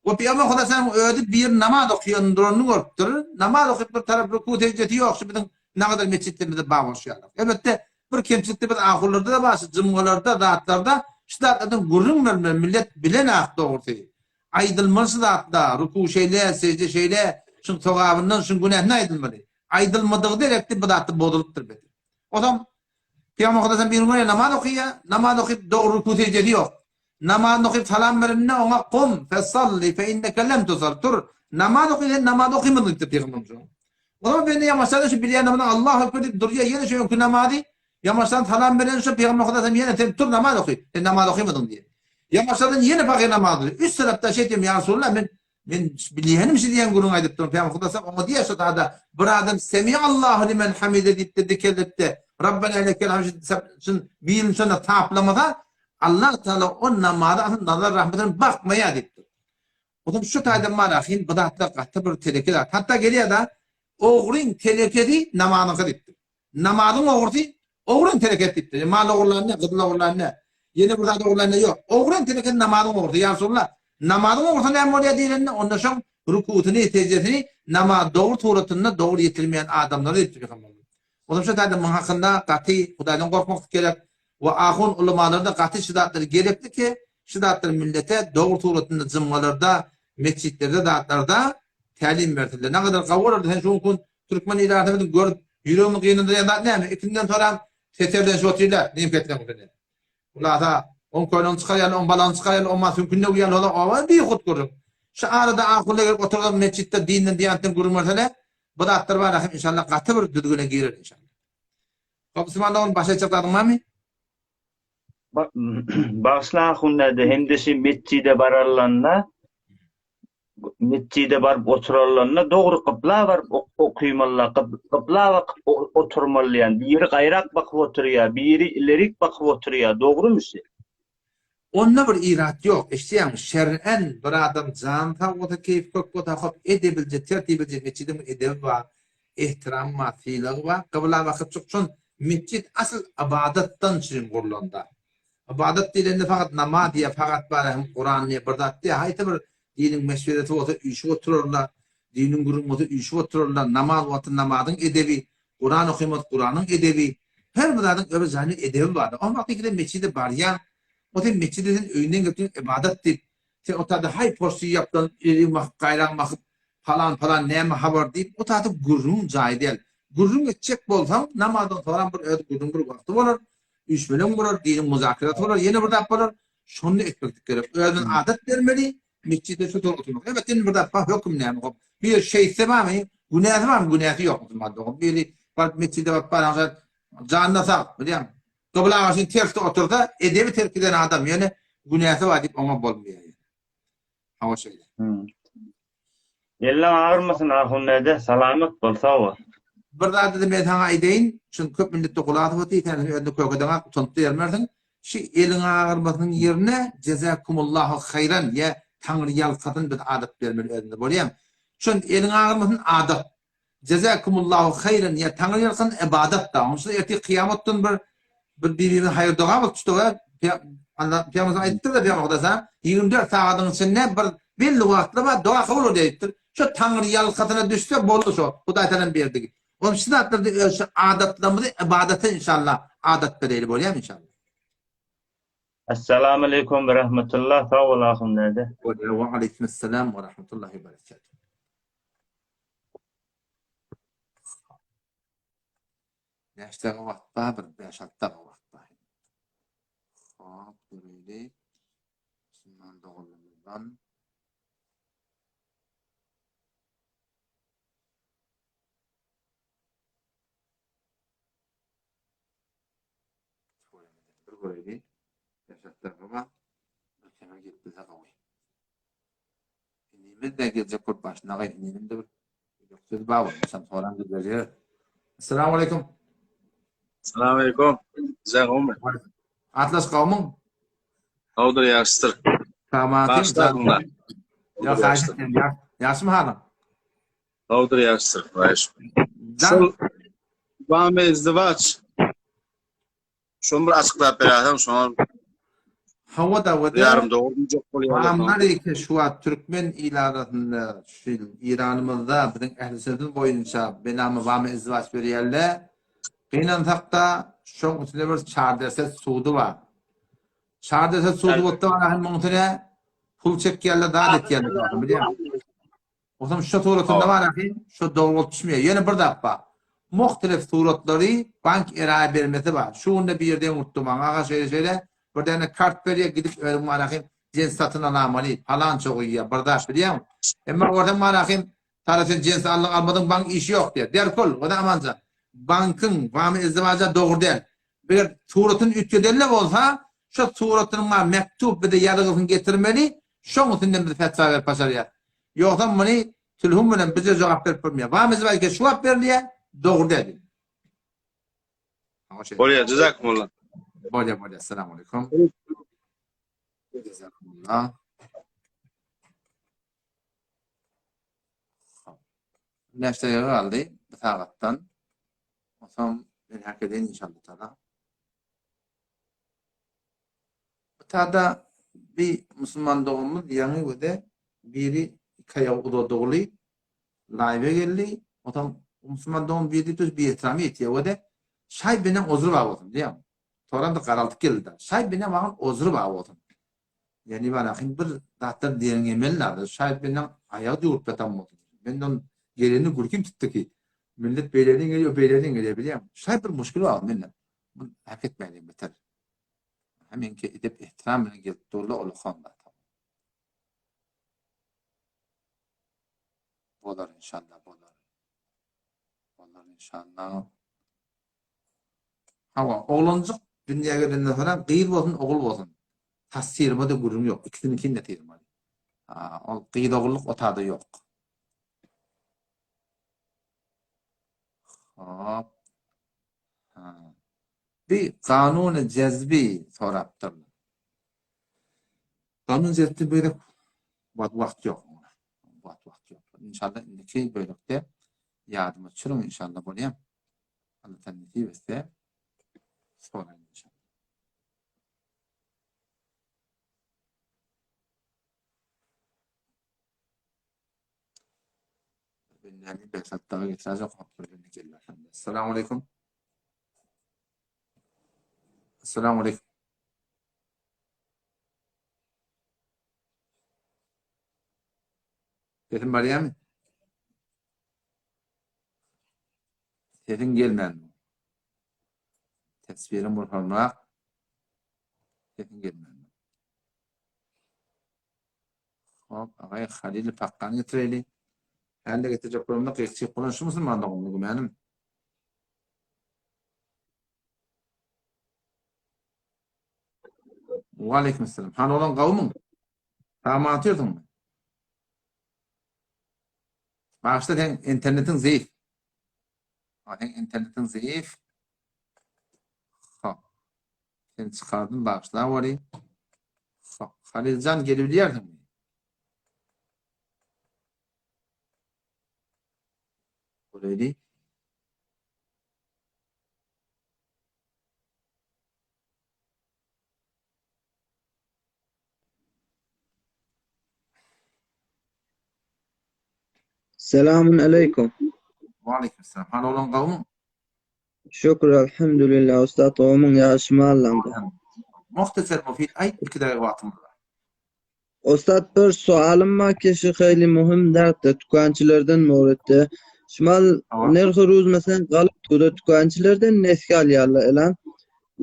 We Pygamber Huda sallam özi bir namaz okaýan duranyny görüpdir. Namaz okyp bir tarap ruku sejdesi ýok, şu biziň. Nagadar metjitlerimizde bar bolşy ýaly. Elbetde bir kemçilikde biz ahunlarda-da bar şu jymgalarda zatlarda şu zatlardan gürrüň bermeli millet bilenak dogrusy. Aýdylmaly şu zatlar ruku şeýle sejde şeýle şuň sogabyndan şuň günäsinden aýdylmaly. Aýdylmadygy derekli bu zatda bozulypdyr beter. Ozam Pygamber Hudaýdan bir gün namaz okaýar, namaz okyp dogry ruku sejdesi ýok. Namazyny okyp salam berende oňa kum fesalli fe inneke lem tusal tur namaz oky sen namaz okymadyň diýipdir pygamberimiz şoňa. O zaman bende ýamaşdan şu bilýän namazyny Allahu ekber diýip durýar ýene şu öňki namazy ýamaşdan salam beren şu pygamber Hudaýdan ýene sen tur namaz oky sen namaz okymadyň diýip. Ýamaşdan ýene pahyr namazy üç tarapdan şeýtdim ýa Resulallah men Men bilýänim şi diýen gürrüňi aýdyp durun. Pygamber Hudaý oňa diýýär şo tada bir adam Semiallahu limen hamide diýip-de dikelip-de Rabbena lekel hamd şun birini şonda taplamasa Allah Taala o namaza asyl nazar rahmetine bakmaýar diýipdir. O zaman şu taýdan marahyn bu zatlar gaty bir teleke zat. Hatda gelýär-de ogryň telekesi namazyňky diýipdir. Namazyň ogrusy ogryň telekesi diýipdir. Ýa mal ogurlan ne, gyzyl ogurlan ne, ýene bir zat ogurlan ne ýok. Ogryň telekesi namazyň ogrusy. Ýa Resulallah, namazyň ogrusy näme bolýar diýlende, onda şoň rukusyny, seždesini namaz dogry suratynda dogry ýetirmeýän adamlara diýipdir Pygamberimiz. Onsoň şu taýda muň hakynda gaty Hudaýdan gorkmaklyk gerek we ahun ulamalarda gaty şu zatlar gerekli ki, şu zatlar millete dogry suratynda jymgalarda, metjitlerde zatlarda tälim bersinler. Nägadar gawy bolardy sen şu gün Türkmen ilatymyzyň görüp ýüregini gynandyrýan zat näme? Ikinden soram seterlenişip otyrlar, nemketleň bilen. Hulasa, oň köýnegini çykarýarlar, oň balagyny çykarýarlar, oň süňküni döwýärler, olar oba bihut gürrüň. Şu arada ahunlar gelip otursa metjitde dinden diýanetden gürrüň berseler, bu zatlar bar ahim inşallah gaty bir düzgüne girer inşallah. Hop Musulman dogan başa aýtjak zadyň barmy? Bagyşla ahun däde hem-de şu metjide bararlanda Metjide baryp oturarlarynda dogry kybla baryp okymalla, kybla bakyp oturmaly diýýän. Biri gaýrak bakyp oturýar, biri ilerik bakyp oturýar. Dogrumy şi? Onda bir irat ýok, eşidýäňmi? Şer'en bir adam jany sag bolsa, keýpi kök bolsa, hop, edebilje, tertibilje metjidiň bir edebi bar, ehtiramy bar, sylagy bar. Kybla bakyp çyk, şon metjit asyl ybadatdan üçin gurlanda. Ybadat diýlende fakat namaz ýa fakat bar hem Kuran diýe bir zat diýe haýsy bir diniň meşweresi bolsa üýşüp oturarlar, diniň gürrüňi bolsa üýşüp oturarlar, namaz wagty namazyň edebi, Kuran okymak Kuranyň edebi, her bir zadyň öz jany edebi bardyr. Oň wagty sen metjide barýaň, o sen metjide sen öýünden gelip ybadat diýip, sen o taýda haý porsy ýaplanyp iliň bakyp gaýraň bakyp palan palan näme habar diýip o taýda gürrüň jaýy däl. Gürrüň etjek bolsaň namazdan soňram bir öz gürrüň bir wagty bolar. Üýşmeleň bolar, diniň muzakeresi bolar, ýene bir zat bolar. Şonda etmeklik gerek. Özünden adat bermeli, metjitde şu oturmak. Evet, indi bir zat bar, höküm näme? Hop. Bir şeýtse barmy? Günäsi barmy? Günäsi ýok musulman dogan. Biri baryp metjide baryp baransa janyna sag, bilýäňmi? Gybla garşy tersde otursa, edebi terk eden adam ýöne günäsi bar diýip oňa bolmaýar. Hawa şeýle. Hmm. Elleň agyrmasyn ahun däde, salamat bol, sag bol. Bir zady-da men saňa aýdaýyn, şuny köp milletde gulak asyp otyr, sen özüni kökedeňak utanyp-da ýörmersiň. Şu eliň agyrmasynyň ýerine jezakumullahu haýran ýa Taňry ýalkasyn biz adat bermeli özümize bolýamy? Şon eliň agyrmasyn adat. Jezakumullahu haýran ýa Taňry ýalkasyn ybadat da. Onuň üçin ertir kyýamat gün bir bir birimiz haýyr doga bolup tutsak Allah Pygamberimiz aýdypdyr-da Pygamber Hudaý sana 24 sagadyň içinde bir belli wagtlar bar doga kabul bolýar diýipdir. Şo Taňry ýalkasyna düşse boldy şo Hudaý talan berdigi. Onuň şu zatlarda öz şu adatlarymyzy ybadata inşallah adat bereýli bolýarmy inşallah. Essalamu aleýkum we rahmetullah sag bol ahun däde. Bolýar we aleýkumessalam we rahmetullahi we berekatuh. Näçe daga wagt bar? Bir 5-6 daga wagt bar. Hop, göreýli. Musulman doganlarymyzdan. Bir göreýli. 5-6 daga bar. Bir kemer gelip bilse gowy. Inimiz de geljek bolup başyna gaý inim de bir ýok söz bar bolsa sen soran giderýär. Assalamu alaykum. Assalamu alaykum. Jagowmy? Atlas gowmyň? Gowdur ýagşydyr. Tamam. Ýa ýagşymy halyň? Gowdur ýagşydyr. Hudaýa şükür. Şol Bamy izdiwaç. Şony bir açyklap beräýseň şoňa. Hawa da we Ýarym dogry diýjek bolýarlar. Mamlar eke şu wagt türkmen il arasynda şu ýyl Iranymyzda biziň ähli sözümiz boýunça benama wamy izdiwaç berýärler. Gynansakda şoň üstünde bir çarderset sudy bar. Çarderset sudy bolsa bar hem muň üstüne pul çekýärler zat etýärler bilýäňmi? Onsoň şo suratynda bar ahy, şo dogry bolup düşmeýär. Ýöne bir zat bar. Muhtelif suratlary bank eraýa bermesi bar. Şu günde bir ýerde öňürtdi maňa, aga şeýle şeýle, bir däne kart berýär, gidip özüň bar ahy, jens satyn alamaly, palança goýýar, bir zat bilýäňmi? Emma görseň bar ahy, Tara sen jens aldyň almadyň bank işi ýok diýýär. Derkol, o-da Amanjan. Bankyň wamy izdiwaja dogry däl. Eger suratyny üýtgedende bolsa, şo suratynyň bar mektup bize ýazgysyny getirmeli, şoň üstünden biz fetwa berip başarýas. Ýogsam muny tilhum bilen bize jogap berip bolmaýar. Wamy izdiwaja şu wagt berilýär, dogry däl diýip. Bolýar, jazakumullah. Bolýar, bolýar. Assalamu alaykum. Jazakumullah. Näçe dagyga galdy bir sagatdan. Onsoň men hak edeýin inşallah taala. Bu tada bir musulman doganymyz ýaňy göze biri iki aýagy uzadygly laýwa geldi. Onsoň musulman dogan biri diýip bir ehtiramy ýetýär göze şaý benen ozry bar bolsun diýýär. Soran da garaltyp geldi. Şaý benen wagyn ozry bar bolsun. Ýani barakin bir zatlar derňemeli lazym. Şaýat menden aýagy döwülip ýatan bolsa. Menden geleni gülkim tutdy ki, millet beýleden gelýär, o beýleden gelýär bilýäňmi? Şaýat bir muşkil bar menden. Bu hak etmäliň beter. Hemenki edep ehtiram bilen gelip durlar ol honda. Bolar inşallah bolar. Bolar inşallah. Hawa, oglanjyk dünýä gelenden soňra gyz bolsun, ogul bolsun, tas syrmada gürrüň ýok, ikisiniňkini-de syrmaly. Ol gyz-ogullyk o tada ýok. Hop. Ha. Bir kanuny jezbi sorapdyrlar. Kanuny jezbi bölek wagt wagt ýok. Wagt wagt ýok. Inşallah indiki bölekde ýadyma düşüriň inşallah bolýar. Allah taala nesip etse soraýyn inşallah. Bendäni Behzat daga getiräjek Assalamu aleykum. Assalamu aleykum. Sesim barýarmy? Sesiň gelmän. Teswiriň bolsamrak. Sesiň gelmän. Hop, agay Halil pakgany getireli. Häli getirjek bolamda gyýyk bolan şu musulman doganmy gümänim. Wa aleyküm selam. Han olan gawmyň? Sag otyrsyňmy? Başda sen internetiň zeýif. Ha, sen internetiň zeýif. Ha. Sen çykardym başla wali. Ha, Haliljan gelebilýärsiňmi? Boleli. Selamun aleýkum. Waleýkim selam. Hal oglan gowmy? Şükür elhamdülillah ussat gowmyň ýagşymy Allamda. Muhtasar mufid aýt iki dagyga wagtymyz bar. Ussat bir soalym bar ki şu hili muhim dert tükançilerden mowritde. Şumal nerhi ruz meselem galyp durda tükançilerden neski alýarlar elan.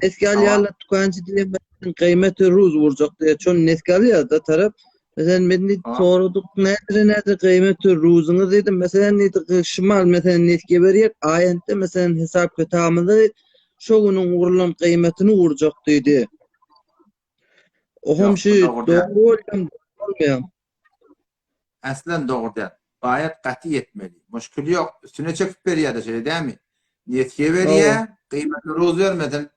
Neski alýarlar tükançy diýen gyýmeti ruz urjak diýe şony neski alýar da tarap. Meselem men diýdi soradyk nädire nädire gyýmeti ruzuňyz diýdim. Meselem diýdi şumal meselem neski berýär aýentde meselem hesap kitabymyzda diýdi şo günüň urlan gyýmetini urjak diýdi. Oham Ýok, şu bu dogry däl. dogry bolýam bolmaýam. Aslan dogry däl. Gaýat gaty ýetmeli. Muşkil ýok. Üstüne çekip berýär-de şeýle dämi? Nesýe berýär, Hawa. gyýmaty ruz bermesin.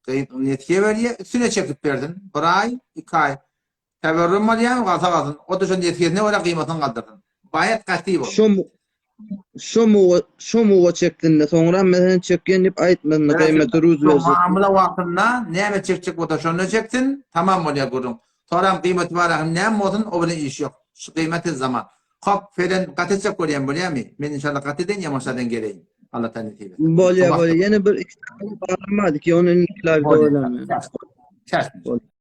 Gyý nesýe berýär, üstüne çekip bersin. Bir aý, iki aý. Teberrüm alýarmy, galsa galsyn. O-da şo nesýesine görä gyýmatyny galdyrsyn. Baýat gaty bolmaly. Şo. Şo muga şo muga çekdinde soňra meselem çekýän diýip aýtmadynda gyýmaty ruz Şo berjek. muamala wagtynda näme çekjek bolsa şonda çeksin, tamam bolýar gürrüň. Soram gyýmaty bar ahim näme bolsun o bilen iş ýok. Şu gyýmaty zaman. Hop felen gaty etjek bolýan bolýamy? Men inşallah gaty edeýin ýamaşadan geleýin. Allah taala nesip etse. Bolýar bolýar. Ýene bir iki sany barmady ki ony indiki live-da Bolýar. oýlanmaýan. Çäş. Bolýar.